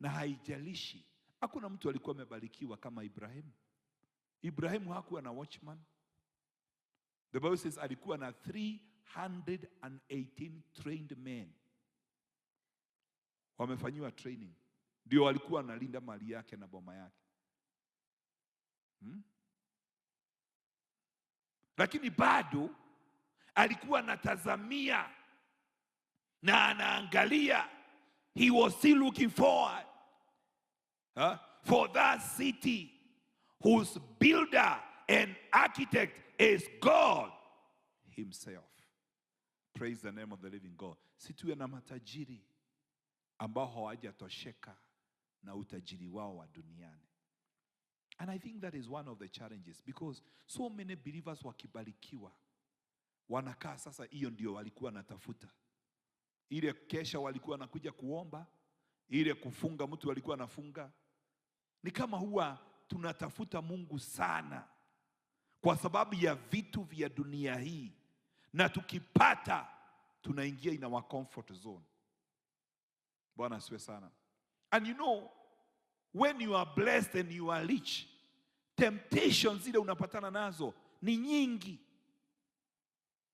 Na haijalishi, hakuna mtu alikuwa amebarikiwa kama Ibrahimu. Ibrahimu hakuwa na watchman. The Bible says alikuwa na 318 trained men. Wamefanyiwa training. Ndio walikuwa wanalinda mali yake na boma yake. Lakini bado alikuwa anatazamia na anaangalia. He was still looking forward, for that city whose builder and architect is God himself. Praise the name of the living God. Si tuwe na matajiri ambao hawajatosheka na utajiri wao wa duniani. And I think that is one of the challenges, because so many believers wakibarikiwa wanakaa sasa, hiyo ndio walikuwa natafuta. Ile kesha walikuwa nakuja kuomba, ile kufunga mtu walikuwa nafunga. Ni kama huwa tunatafuta Mungu sana kwa sababu ya vitu vya dunia hii, na tukipata tunaingia in our comfort zone. Bwana asifiwe sana. And you know, when you are blessed and you are rich, temptations zile unapatana nazo ni nyingi.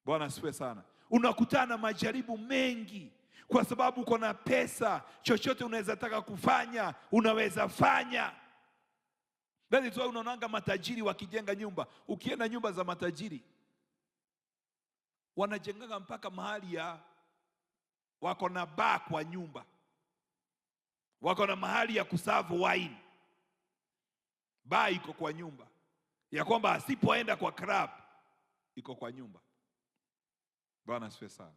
Bwana asifiwe sana. Unakutana na majaribu mengi kwa sababu uko na pesa, chochote unaweza taka kufanya, unaweza fanya. That is why unaonanga matajiri wakijenga nyumba. Ukienda nyumba za matajiri, wanajengaga mpaka mahali ya wako na bar kwa nyumba. Wako na mahali ya kuserve wine. Bar iko kwa nyumba. Ya kwamba asipoenda kwa club, iko kwa nyumba. Bwana asifiwe sana.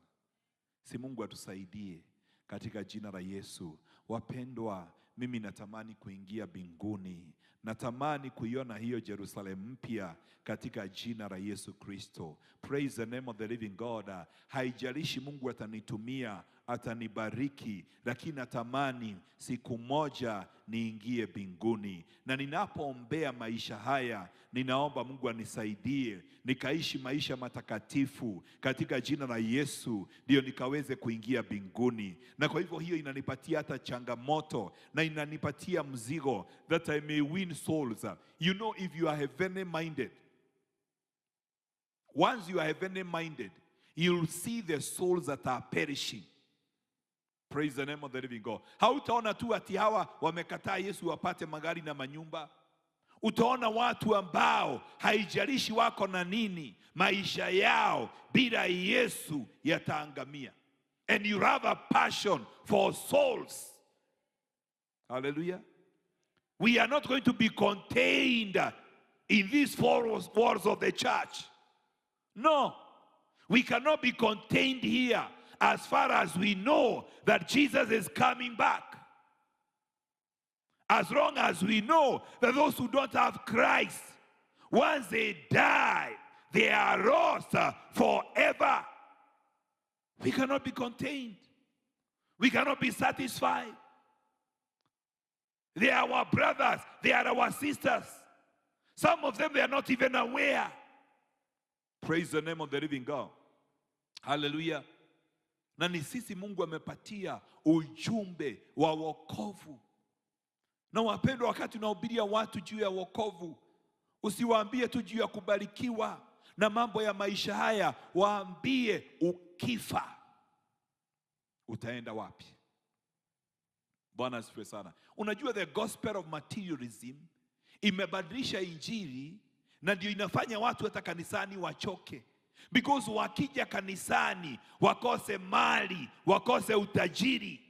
Si Mungu atusaidie katika jina la Yesu. Wapendwa, mimi natamani kuingia mbinguni. Natamani kuiona hiyo Jerusalem mpya katika jina la Yesu Kristo. Praise the name of the living God. Haijalishi Mungu atanitumia, atanibariki, lakini natamani siku moja niingie mbinguni. Na ninapoombea maisha haya, ninaomba Mungu anisaidie nikaishi maisha matakatifu katika jina la Yesu, ndio nikaweze kuingia mbinguni. Na kwa hivyo hiyo inanipatia hata changamoto na inanipatia mzigo, that I may win souls. You know, if you are heavenly minded, once you are heavenly minded, you'll see the souls that are perishing. Praise the name of the living God. Hautaona tu ati hawa wamekataa Yesu wapate magari na manyumba. Utaona watu ambao haijalishi wako na nini, maisha yao bila Yesu yataangamia. And you have a passion for souls. Hallelujah. We are not going to be contained in these four walls of the church. No, we cannot be contained here as far as we know that Jesus is coming back. As long as we know that those who don't have Christ, once they die, they are lost forever. We cannot be contained. We cannot be satisfied. They are our brothers. They are our sisters. Some of them, they are not even aware. Praise the name of the living God. Hallelujah. Na ni sisi Mungu amepatia ujumbe wa wokovu. Na wapendwa, wakati unahubiria watu juu ya wokovu, usiwaambie tu juu ya kubarikiwa na mambo ya maisha haya, waambie ukifa utaenda wapi. Bwana asifiwe sana. Unajua, the gospel of materialism imebadilisha injili, na ndio inafanya watu hata kanisani wachoke. Because wakija kanisani wakose mali, wakose utajiri,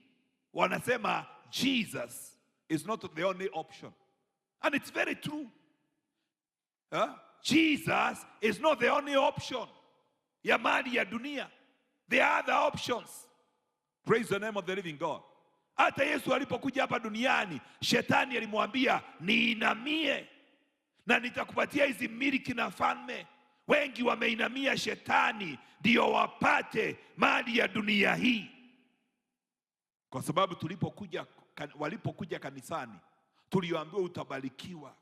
wanasema Jesus is not the only option. And it's very true. Huh? Jesus is not the only option ya mali ya dunia. There are other options. Praise the name of the living God. Hata Yesu alipokuja hapa duniani, shetani alimwambia, niinamie na nitakupatia hizi miliki na falme. Wengi wameinamia shetani ndio wapate mali ya dunia hii. Kwa sababu walipokuja kanisani, tuliambiwa utabarikiwa,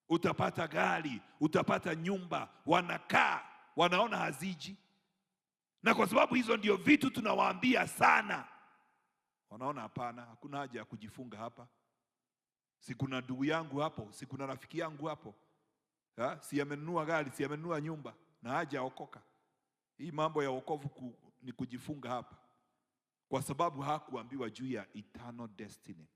utapata gari, utapata nyumba. Wanakaa, wanaona haziji. Na kwa sababu hizo ndio vitu tunawaambia sana, wanaona hapana, hakuna haja ya kujifunga hapa. Si kuna ndugu yangu hapo, si kuna rafiki yangu hapo. Ha? Si amenunua gari, si amenunua nyumba, na haja okoka. Hii mambo ya wokovu ni kujifunga hapa. Kwa sababu hakuambiwa juu ya eternal destiny,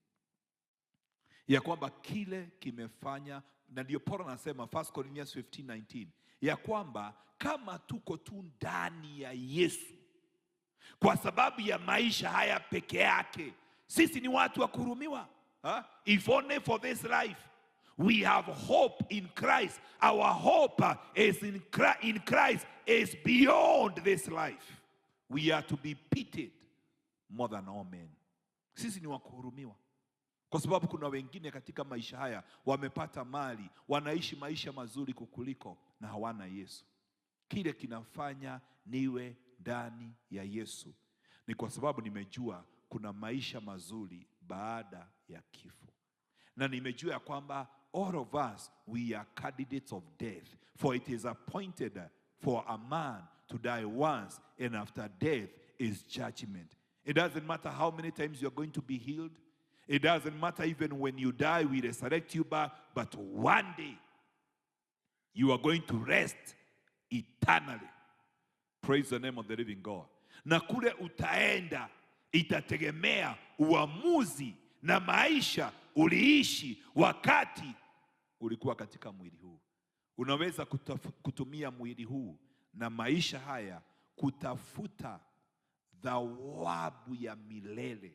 ya kwamba kile kimefanya, na ndio Paulo anasema 1 Corinthians 15:19, ya kwamba kama tuko tu ndani ya Yesu, kwa sababu ya maisha haya peke yake, sisi ni watu wa kuhurumiwa. If only for this life we have hope in Christ. Our hope is in Christ is beyond this life. We are to be pitied more than all men. Sisi ni wa kuhurumiwa. Kwa sababu kuna wengine katika maisha haya wamepata mali, wanaishi maisha mazuri kukuliko na hawana Yesu. Kile kinafanya niwe ndani ya Yesu ni kwa sababu nimejua kuna maisha mazuri baada ya kifo. Na nimejua ya kwamba all of us, we are candidates of death. For it is appointed for a man to die once, and after death is judgment. It doesn't matter how many times you are going to be healed. It doesn't matter even when you die, we resurrect you back. But one day, you are going to rest eternally. Praise the name of the living God. Na kule utaenda itategemea uamuzi na maisha uliishi wakati ulikuwa katika mwili huu. Unaweza kutumia mwili huu na maisha haya kutafuta thawabu ya milele.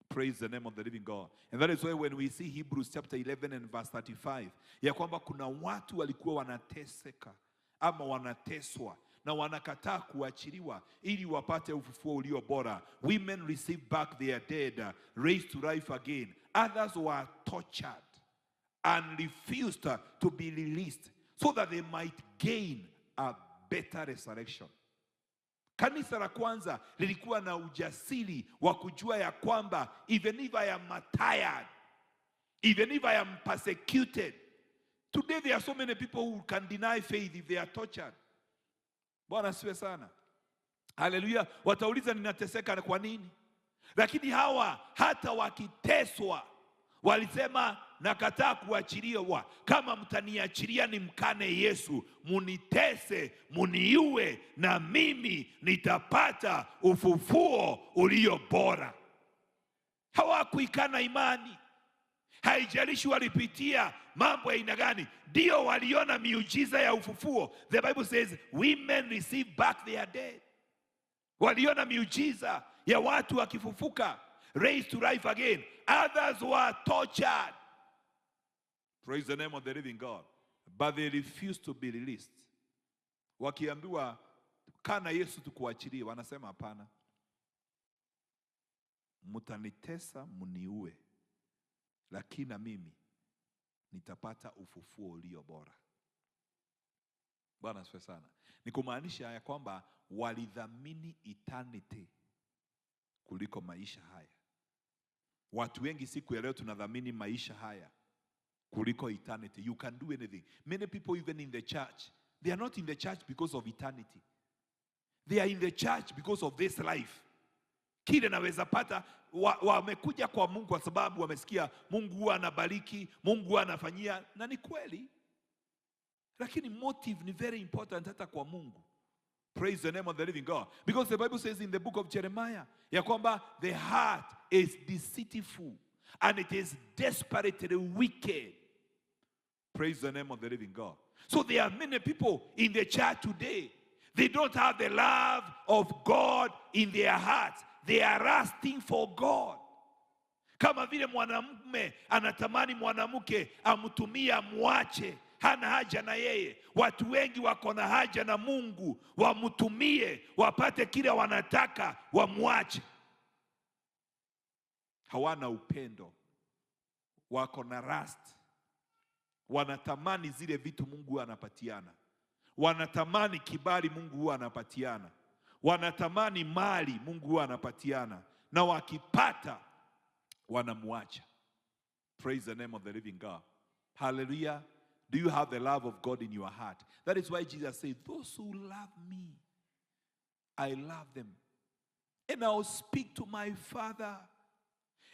Praise the name of the living God. And that is why when we see Hebrews chapter 11 and verse 35, ya kwamba kuna watu walikuwa wanateseka ama wanateswa na wanakataa kuachiliwa ili wapate ufufuo ulio bora. Women received back their dead, raised to life again. Others were tortured and refused to be released so that they might gain a better resurrection. Kanisa la kwanza lilikuwa na ujasiri wa kujua ya kwamba even if I am martyred, even if I am persecuted. Today there are so many people who can deny faith if they are tortured. Bwana asifiwe sana. Haleluya. Watauliza ninateseka kwa nini? Lakini hawa hata wakiteswa walisema nakataa kuachiliwa. Kama mtaniachilia nimkane Yesu, munitese, muniue, na mimi nitapata ufufuo ulio bora. Hawakuikana imani. Haijalishi walipitia mambo ya aina gani, ndio waliona miujiza ya ufufuo. The Bible says women receive back their dead. Waliona miujiza ya watu wakifufuka, raised to life again. Others were tortured. Praise the name of the living God. But they refuse to be released. Wakiambiwa kana Yesu tukuachilie, wanasema hapana. Mtanitesa mniue, lakini na mimi nitapata ufufuo ulio bora. Bwana asifiwe sana. Ni kumaanisha ya kwamba walidhamini eternity kuliko maisha haya. Watu wengi siku ya leo tunadhamini maisha haya kuliko eternity. You can do anything. Many people even in the church, they are not in the church because of eternity. They are in the church because of this life. Kile naweza pata, wamekuja kwa Mungu kwa sababu wamesikia Mungu huwa anabariki, Mungu huwa anafanyia, na ni kweli. Lakini motive ni very important hata kwa Mungu. Praise the name of the living God. Because the Bible says in the book of Jeremiah, ya kwamba the heart is deceitful and it is desperately wicked. Praise the name of the living God. So there are many people in the church today. They don't have the love of God in their hearts. They are lusting for God. Kama vile mwanamume anatamani mwanamke amtumie amwache, hana haja na yeye. Watu wengi wako na haja na Mungu, wamtumie, wapate kile wanataka, wamwache. Hawana upendo, wako na lust. Wanatamani zile vitu Mungu anapatiana, wanatamani kibali Mungu huwa anapatiana, wanatamani mali Mungu huwa anapatiana, na wakipata wanamuacha. Praise the name of the living God. Hallelujah. Do you have the love of God in your heart? That is why Jesus said, those who love me, I love them. And I will speak to my Father,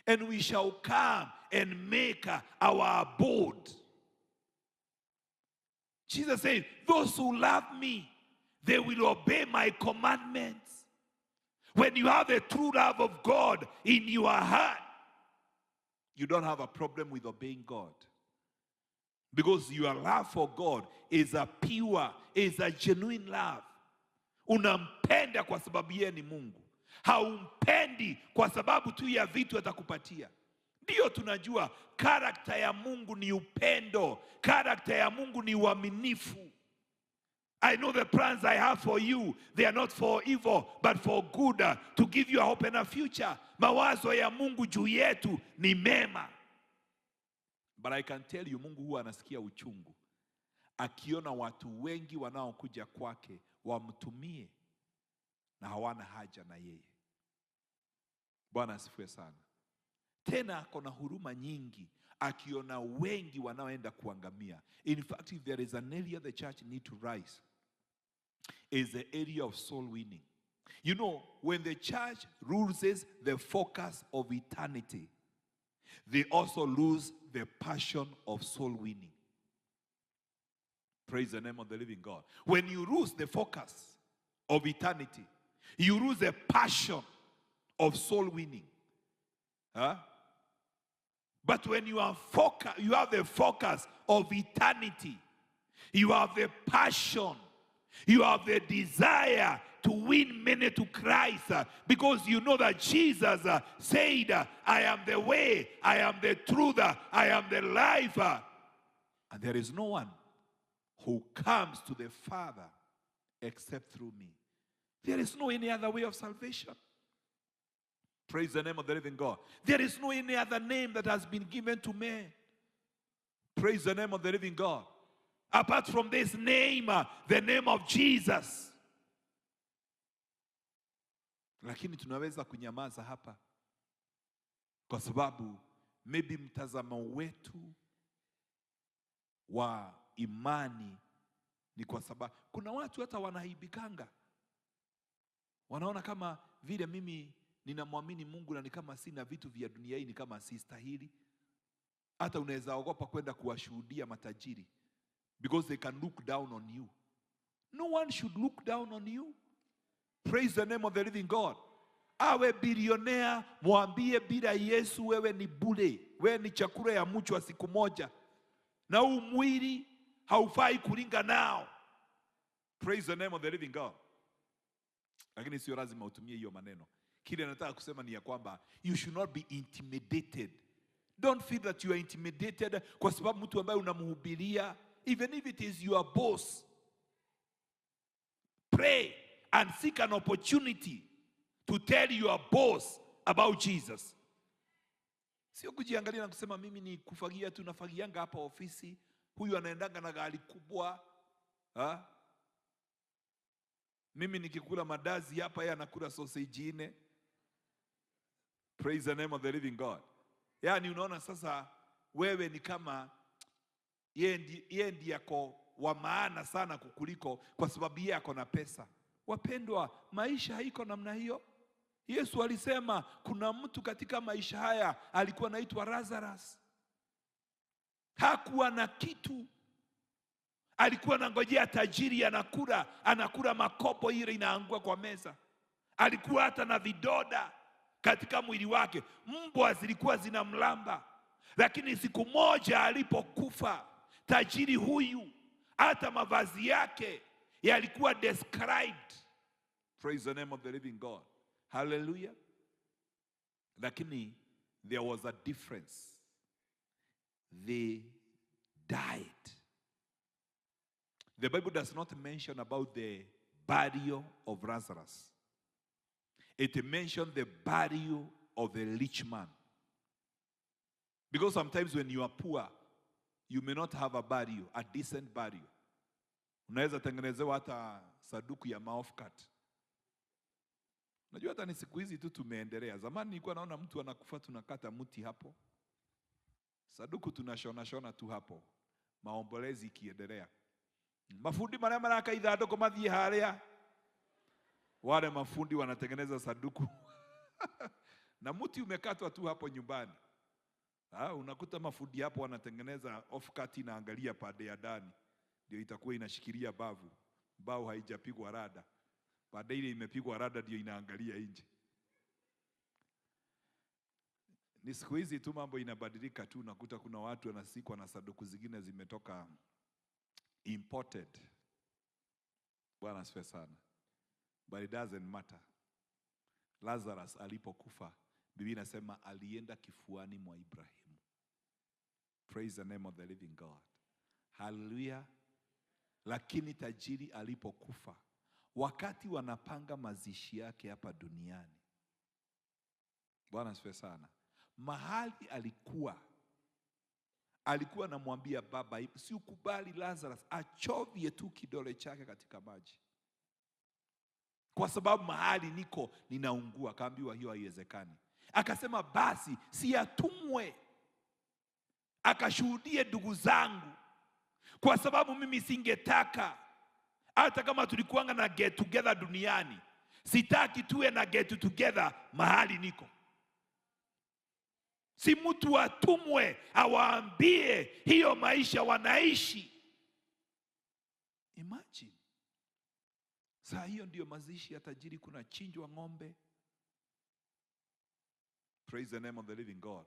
and we shall come and make our abode. Jesus said, those who love me, they will obey my commandments. When you have the true love of God in your heart, you don't have a problem with obeying God. Because your love for God is a pure, is a genuine love. Unampenda kwa sababu yeye ni Mungu. Haumpendi kwa sababu tu ya vitu atakupatia. Ndio tunajua karakta ya Mungu ni upendo. Karakta ya Mungu ni uaminifu. I know the plans I have for you. They are not for evil, but for good, to give you a hope and a future. Mawazo ya Mungu juu yetu ni mema. But I can tell you, Mungu huwa anasikia uchungu akiona watu wengi wanaokuja kwake wamtumie na hawana haja na yeye. Bwana asifiwe sana. Tena ako na huruma nyingi akiona wengi wanaoenda kuangamia. In fact, if there is an area the church need to rise, is the area of soul winning. You know, when the church loses the focus of eternity, they also lose the passion of soul winning. Praise the name of the living God. When you lose the focus of eternity, you lose the passion of soul winning. Huh? But when you are you have the focus of eternity, you have the passion, you have the desire to win many to Christ, because you know that Jesus said, I am the way, I am the truth, I am the life. And there is no one who comes to the Father except through me. There is no any other way of salvation. Praise the name of the living God. There is no any other name that has been given to man. Praise the name of the living God. Apart from this name, the name of Jesus. Lakini tunaweza kunyamaza hapa kwa sababu maybe mtazamo wetu wa imani ni kwa sababu kuna watu hata wanaibikanga, wanaona kama vile mimi ninamwamini Mungu na ni kama sina vitu vya dunia hii, ni kama sistahili. Hata unaweza ogopa kwenda kuwashuhudia matajiri because they can look down on you. No one should look down on you. Praise the name of the living God. Awe bilionea, mwambie bila Yesu wewe ni bure, wewe ni chakula ya mchwa siku moja, na huu mwili haufai kulinga nao. Praise the name of the living God. Lakini sio lazima utumie hiyo maneno. Kile nataka kusema ni ya kwamba you should not be intimidated Don't feel that you are intimidated kwa sababu mtu ambaye unamhubiria, even if it is your boss. Pray and seek an opportunity to tell your boss about Jesus. Sio kujiangalia na kusema mimi ni kufagia tu, nafagianga hapa ofisi, huyu anaendanga na gari kubwa. Ha? Mimi nikikula madazi hapa, yeye anakula sausage 4. Praise the name of the living God. Yaani unaona sasa wewe ni kama yeye ndiye ako wa maana sana kukuliko kwa sababu yeye ako na pesa. Wapendwa, maisha haiko namna hiyo. Yesu alisema kuna mtu katika maisha haya alikuwa anaitwa Lazarus. Hakuwa na kitu. Alikuwa anangojea tajiri anakula makopo ile inaangua kwa meza. Alikuwa hata na vidoda katika mwili wake, mbwa zilikuwa zinamlamba. Lakini siku moja alipokufa tajiri huyu, hata mavazi yake yalikuwa described. Praise the name of the living God. Hallelujah. Lakini there was a difference. They died. The Bible does not mention about the burial of Lazarus. It mentioned the burial of the rich man. Because sometimes when you are poor, you may not have a burial, a decent burial. Unaweza tengenezewa hata saduku ya maofkat. Unajua hata ni siku hizi tu tumeendelea. Zamani nilikuwa naona mtu anakufa tunakata mti hapo. Saduku tunashona shona tu hapo. Maombolezi ikiendelea. Mafundi maria maraka ithandũkũ mathiĩ harĩa. Wale mafundi wanatengeneza saduku. Na mti umekatwa tu hapo nyumbani. Unakuta mafundi hapo wanatengeneza off cut, inaangalia pande ya ndani. Ndio itakuwa inashikilia bavu. Mbao haijapigwa rada. Pande ile imepigwa rada ndio inaangalia nje. Ni siku hizi tu mambo inabadilika tu, unakuta kuna watu wanasikwa na saduku zingine zimetoka imported. Bwana asifiwe sana. But it doesn't matter. Lazarus alipokufa, Biblia inasema alienda kifuani mwa Ibrahimu. Praise the name of the living God. Hallelujah. Lakini tajiri alipokufa, wakati wanapanga mazishi yake hapa duniani, Bwana asifiwe sana, mahali alikuwa anamwambia baba, si ukubali Lazarus achovye tu kidole chake katika maji, kwa sababu mahali niko ninaungua. Akaambiwa hiyo haiwezekani. Akasema basi si atumwe akashuhudie ndugu zangu, kwa sababu mimi singetaka, hata kama tulikuanga na get together duniani, sitaki tuwe na get together mahali niko. Si mtu atumwe awaambie hiyo maisha wanaishi. Imagine. Saa hiyo ndio mazishi ya tajiri, kuna chinjwa ng'ombe. Praise the name of the living God.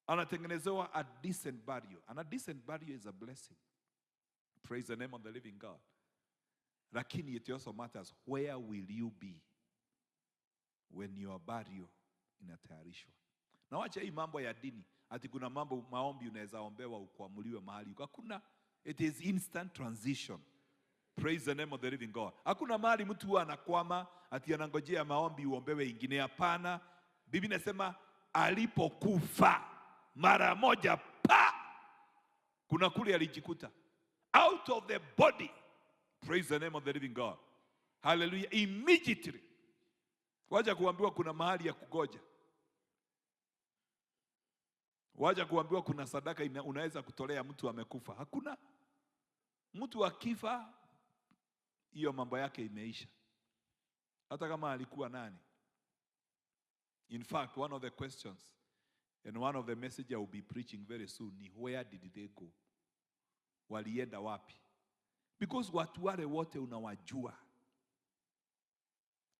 Anatengenezewa a decent burial. And a decent burial is a blessing. Praise the name of the living God. Lakini it also matters, where will you be when your burial inatayarishwa? Na wacha hii mambo ya dini, ati kuna mambo maombi unaweza ombewa ukuamuliwe mahali. Hakuna. It is instant transition. Praise the name of the living God. Hakuna mahali mtu huwa anakwama ati anangojea maombi uombewe ingine. Hapana. Biblia inasema alipokufa mara moja pa, kuna kule alijikuta out of the body. Praise the name of the living God. Hallelujah. Immediately. Wacha kuambiwa kuna mahali ya kugoja. Wacha kuambiwa kuna sadaka unaweza kutolea mtu amekufa. Hakuna. Mtu akifa hiyo mambo yake imeisha. Hata kama alikuwa nani. In fact, one of the questions and one of the message I will be preaching very soon ni where did they go? Walienda wapi? Because watu wale wote unawajua.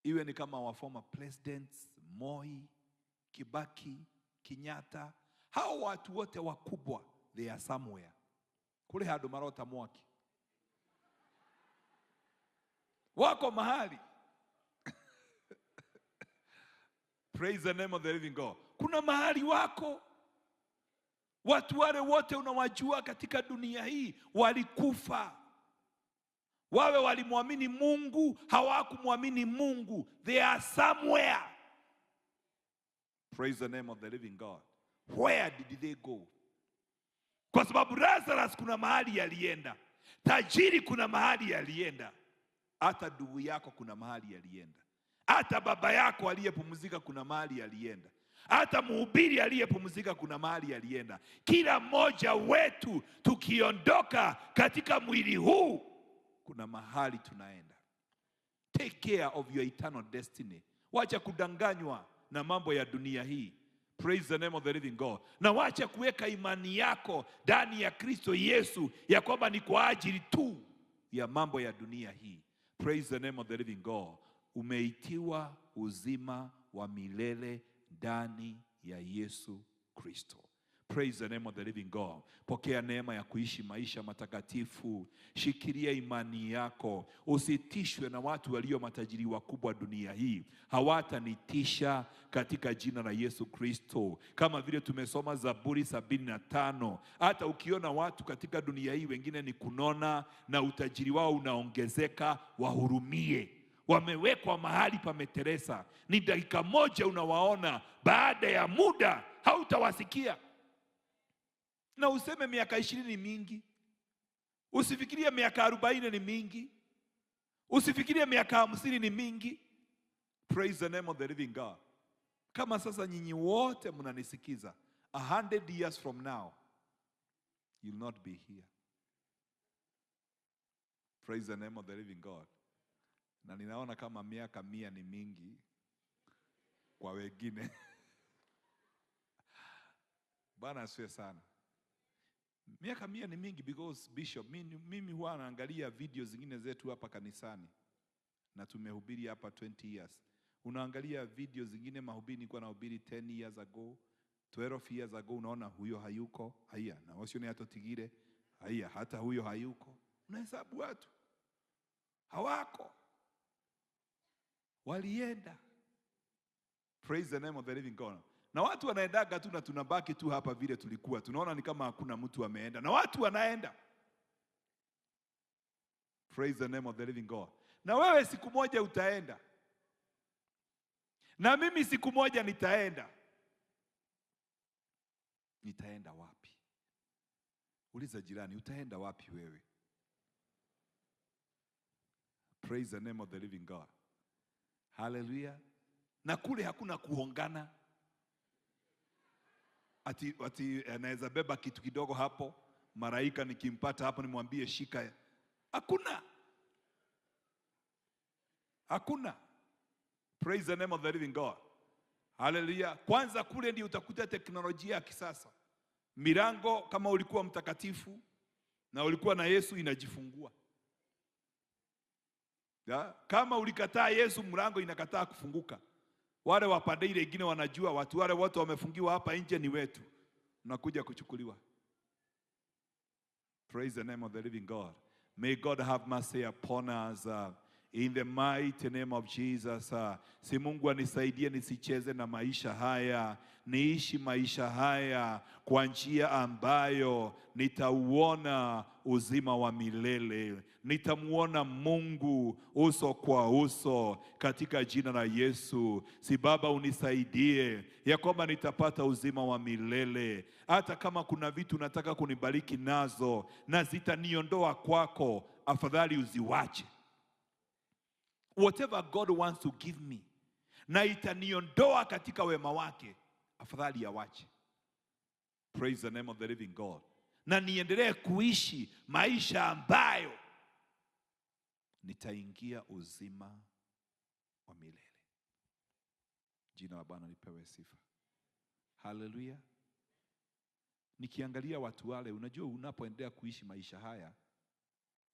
Iwe ni kama wa former presidents, Moi, Kibaki, Kenyatta, hao watu wote wakubwa, they are somewhere. Kule hado marota mwaki. Wako mahali. Praise the name of the living God. Kuna mahali wako. Watu wale wote unawajua katika dunia hii walikufa. Wawe walimwamini Mungu, hawakumwamini Mungu, they are somewhere. Praise the name of the living God. Where did they go? Kwa sababu Lazarus kuna mahali alienda, tajiri kuna mahali alienda, hata ndugu yako kuna mahali alienda, hata baba yako aliyepumzika kuna mahali alienda, hata mhubiri aliyepumzika kuna mahali alienda. Kila mmoja wetu tukiondoka katika mwili huu kuna mahali tunaenda. Take care of your eternal destiny. Wacha kudanganywa na mambo ya dunia hii. Praise the name of the living God. Na wacha kuweka imani yako ndani ya Kristo Yesu ya kwamba ni kwa ajili tu ya mambo ya dunia hii. Praise the name of the living God. Umeitiwa uzima wa milele ndani ya Yesu Kristo. Praise the name of the living God. Pokea neema ya kuishi maisha matakatifu. Shikilia imani yako. Usitishwe na watu walio matajiri wakubwa dunia hii. Hawatanitisha katika jina la Yesu Kristo. Kama vile tumesoma Zaburi 75. Hata ukiona watu katika dunia hii wengine ni kunona na utajiri wao unaongezeka, wahurumie. Wamewekwa mahali pameteresa. Ni dakika moja unawaona, baada ya muda hautawasikia. Na useme miaka 20 ni mingi. Usifikirie miaka 40 ni mingi. Usifikirie miaka 50 ni mingi. Praise the name of the living God. Kama sasa nyinyi wote mnanisikiza, 100 years from now, you'll not be here. Praise the name of the living God. Na ninaona kama miaka 100 ni mingi kwa wengine. Bwana asifiwe sana. Miaka 100 ni mingi because Bishop, mimi huwa naangalia video zingine zetu hapa kanisani. Na tumehubiri hapa 20 years. Unaangalia video zingine mahubiri nilikuwa nahubiri 10 years ago, 12 years ago, unaona huyo hayuko, haya, na wasio ni atotigire, haya, hata huyo hayuko. Unahesabu watu. Hawako. Walienda. Praise the name of the living God. Na watu wanaendaga tu na tunabaki tu hapa vile tulikuwa. Tunaona ni kama hakuna mtu ameenda. Na watu wanaenda. Praise the name of the living God. Na wewe siku moja utaenda. Na mimi siku moja nitaenda. Nitaenda wapi? Uliza jirani, utaenda wapi wewe? Praise the name of the living God. Hallelujah. Na kule hakuna kuhongana. Ati anaweza beba kitu kidogo hapo, malaika nikimpata hapo nimwambie shika. Hakuna. Hakuna. Praise the name of the living God. Hallelujah. Kwanza kule ndio utakuta teknolojia ya kisasa. Milango kama ulikuwa mtakatifu na ulikuwa na Yesu inajifungua. Ya? Kama ulikataa Yesu, mlango inakataa kufunguka. Wale wapande ile ingine wanajua watu wale wote wamefungiwa hapa nje ni wetu. Unakuja kuchukuliwa. Praise the name of the living God. May God have mercy upon us. In the mighty name of Jesus. Si Mungu anisaidie nisicheze na maisha haya. Niishi maisha haya kwa njia ambayo nitauona uzima wa milele. Nitamuona Mungu uso kwa uso katika jina la Yesu. Si Baba unisaidie ya kwamba nitapata uzima wa milele. Hata kama kuna vitu nataka kunibariki nazo na zitaniondoa kwako, afadhali uziwache. Whatever God wants to give me na itaniondoa katika wema wake, afadhali awache. Praise the name of the living God. Na niendelee kuishi maisha ambayo nitaingia uzima wa milele. Jina la Bwana lipewe sifa. Hallelujah. Nikiangalia watu wale, unajua unapoendelea kuishi maisha haya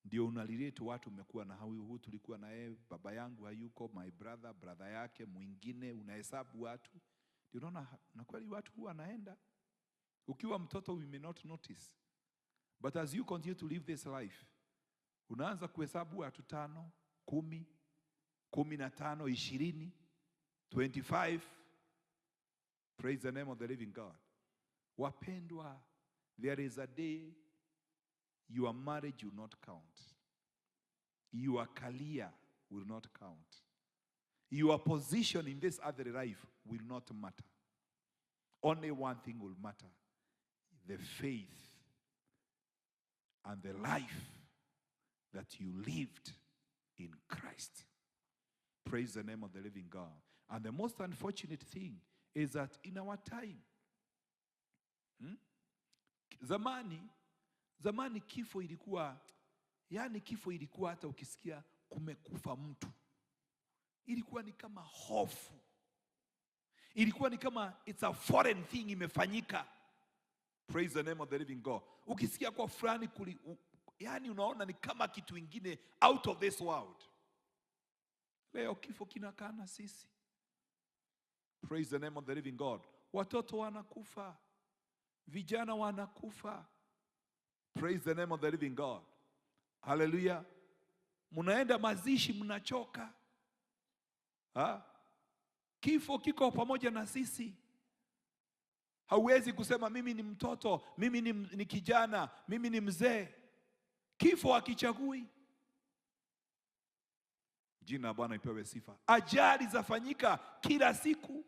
ndio unalilete watu umekuwa na huyu, tulikuwa na yeye, baba yangu hayuko, my brother, brother yake mwingine, unahesabu watu. Ndio unaona na kweli watu huwa wanaenda. Ukiwa mtoto we may not notice. But as you continue to live this life, unaanza kuhesabu watu 5, 10, 15, 20, 25. Praise the name of the living God. Wapendwa, There is a day your marriage will not count. Your career will not count. Your position in this other life will not matter. Only one thing will matter: the faith and the life that you lived in Christ. Praise the name of the living God. And the most unfortunate thing is that in our time, zamani kifo ilikuwa, yani kifo ilikuwa hata ukisikia kumekufa mtu, ilikuwa ni kama hofu, ilikuwa ni kama it's a foreign thing imefanyika. Praise the name of the living God. Ukisikia kwa fulani yani unaona ni kama kitu ingine out of this world. Leo kifo kinakaa na sisi. Praise the name of the living God. Watoto wanakufa, vijana wanakufa. Praise the name of the living God. Hallelujah. Mnaenda mazishi mnachoka. Ha? Kifo kiko pamoja na sisi. Hauwezi kusema mimi ni mtoto, mimi ni kijana, mimi ni mzee. Kifo hakichagui. Jina la Bwana ipewe sifa. Ajali zafanyika kila siku.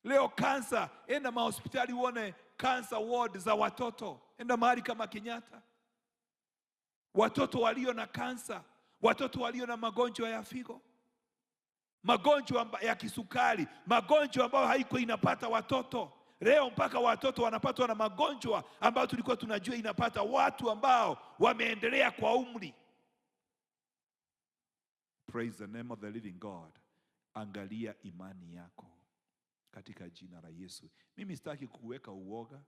Leo kansa, enda mahospitali uone cancer ward za watoto. Enda mahali kama Kenyatta. Watoto walio na kansa, watoto walio na magonjwa ya figo, magonjwa ya kisukari, magonjwa ambayo haiko inapata watoto. Leo mpaka watoto wanapatwa na magonjwa ambayo tulikuwa tunajua inapata watu ambao wameendelea kwa umri. Praise the name of the living God. Angalia imani yako katika jina la Yesu. Mimi sitaki kuweka uoga.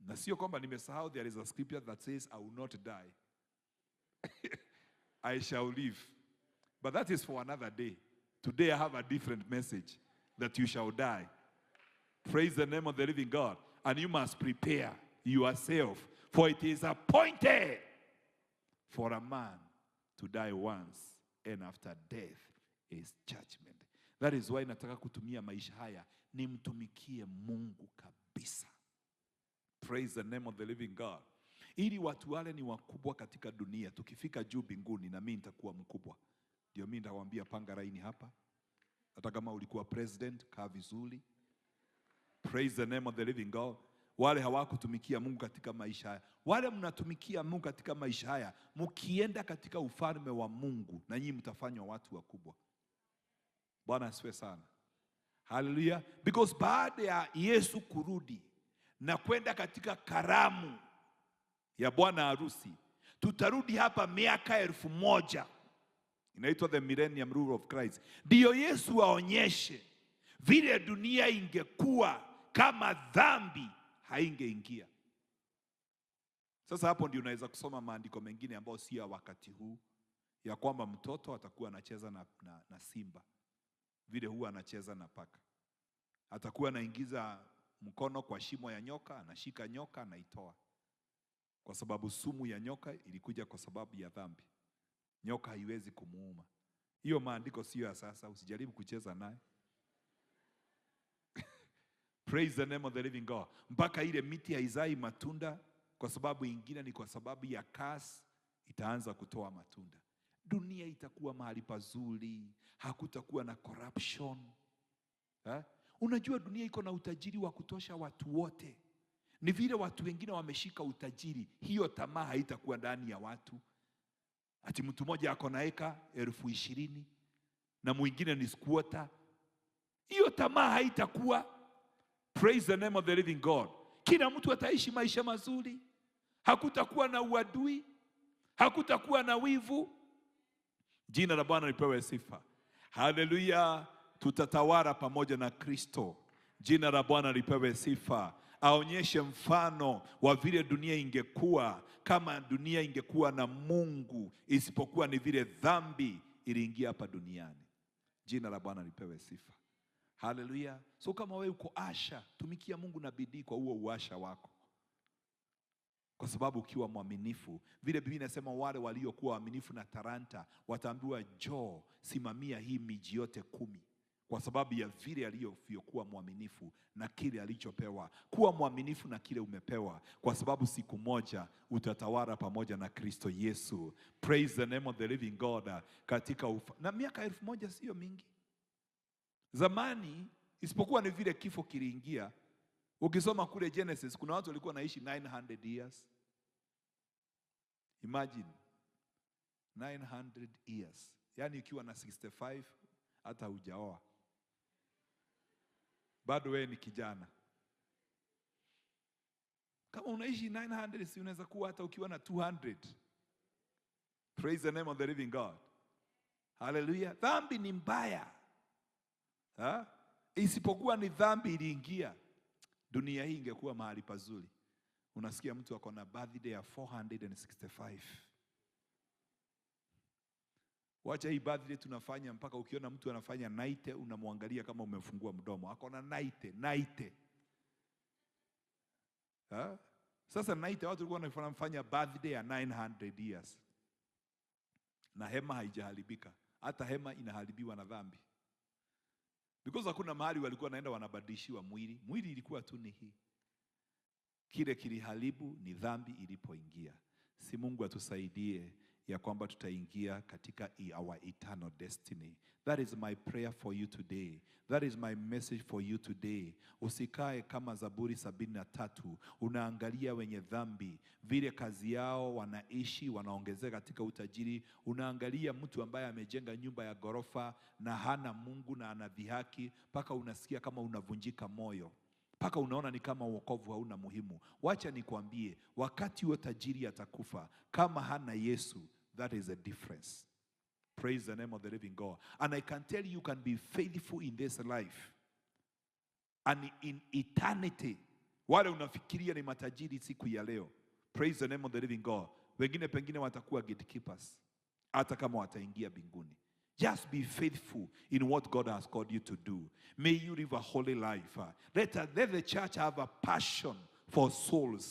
Na sio kwamba nimesahau, there is a scripture that says I will not die. I shall live. But that is for another day. Today I have a different message, that you shall die. Praise the name of the living God. And you must prepare yourself, for it is appointed for a man to die once, and after death is judgment. That is why nataka kutumia maisha haya nimtumikie Mungu kabisa. Praise the name of the living God. Ili watu wale ni wakubwa katika dunia, tukifika juu mbinguni na mimi nitakuwa mkubwa. Ndio mimi nitawaambia panga laini hapa. Hata kama ulikuwa president, kaa vizuri. Praise the name of the living God. Wale hawakutumikia Mungu katika maisha haya, wale mnatumikia Mungu katika maisha haya, mkienda katika ufalme wa Mungu na nyinyi mtafanywa watu wakubwa. Bwana asifiwe sana. Hallelujah. Because baada ya Yesu kurudi na kwenda katika karamu ya bwana harusi, tutarudi hapa miaka 1000. Inaitwa the millennium rule of Christ. Ndiyo Yesu aonyeshe vile dunia ingekuwa kama dhambi haingeingia. Sasa hapo ndio unaweza kusoma maandiko mengine ambayo si ya wakati huu, ya kwamba mtoto atakuwa anacheza na simba vile huwa anacheza na paka. Atakuwa anaingiza mkono kwa shimo ya nyoka, anashika nyoka anaitoa. Kwa sababu sumu ya nyoka ilikuja kwa sababu ya dhambi. Nyoka haiwezi kumuuma. Hiyo maandiko sio ya sasa, usijaribu kucheza naye. Praise the name of the living God. Mpaka ile miti haizai matunda, kwa sababu ingine ni kwa sababu ya kasi, itaanza kutoa matunda. Dunia itakuwa mahali pazuri, hakutakuwa na corruption. Unajua dunia iko na utajiri wa kutosha watu wote. Ni vile watu wengine wameshika utajiri, hiyo tamaa haitakuwa ndani ya watu. Ati mtu mmoja ako na eka 20,000 na mwingine ni squatter. Hiyo tamaa haitakuwa. Praise the name of the living God. Kila mtu ataishi maisha mazuri. Hakutakuwa na uadui, hakutakuwa na wivu. Jina la Bwana lipewe sifa. Hallelujah. Tutatawala pamoja na Kristo. Jina la Bwana lipewe sifa. Aonyeshe mfano wa vile dunia ingekuwa kama dunia ingekuwa na Mungu, isipokuwa ni vile dhambi iliingia hapa duniani. Jina la Bwana lipewe sifa. Hallelujah. So kama wewe uko asha, tumikia Mungu na bidii kwa huo uasha wako. Kwa sababu ukiwa mwaminifu, vile Biblia inasema wale waliokuwa waaminifu na talanta wataambiwa njoo, simamia hii miji yote 10. kwa sababu ya vile alivyokuwa mwaminifu na kile alichopewa. Kuwa mwaminifu na kile umepewa, kwa sababu siku moja utatawala pamoja na Kristo Yesu. Praise the name of the living God. Katika na miaka 1000 sio mingi. Zamani, isipokuwa ni vile kifo kiliingia. Ukisoma kule Genesis, kuna watu walikuwa wanaishi 900 years. Imagine 900 years. Yaani ukiwa na 65 hata hujaoa, bado wewe ni kijana. Kama unaishi 900, si unaweza kuwa hata ukiwa na 200. Praise the name of the living God. Hallelujah. Dhambi ni mbaya. Ha? Isipokuwa ni dhambi iliingia, dunia hii ingekuwa mahali pazuri. Unasikia mtu ako na birthday ya 465. Wacha hii birthday tunafanya mpaka ukiona mtu anafanya 90 unamwangalia kama umefungua mdomo. Ako na 90. Ha? Sasa 90 watu walikuwa wanafanya birthday ya 900 years. Na hema haijaharibika. Hata hema inaharibiwa na dhambi. Because hakuna mahali walikuwa naenda wanabadilishiwa mwili. Mwili ilikuwa tu ni hii. Kile kiliharibu ni dhambi ilipoingia. Si Mungu atusaidie ya kwamba tutaingia katika our eternal destiny. That is my prayer for you today. That is my message for you today. Usikae kama Zaburi 73, unaangalia wenye dhambi vile kazi yao wanaishi, wanaongezeka katika utajiri. Unaangalia mtu ambaye amejenga nyumba ya ghorofa na hana Mungu na anadhihaki, mpaka unasikia kama unavunjika moyo, mpaka unaona ni kama wokovu hauna muhimu. Wacha nikwambie, wakati huo tajiri atakufa kama hana Yesu, that is a difference. Praise the name of the living God. And I can tell you, you can be faithful in this life and in eternity. Wale unafikiria ni matajiri siku ya leo, praise the name of the living God, wengine pengine watakuwa gatekeepers hata kama wataingia mbinguni. Just be faithful in what God has called you to do. May you live a holy life. Let the church have a passion for souls.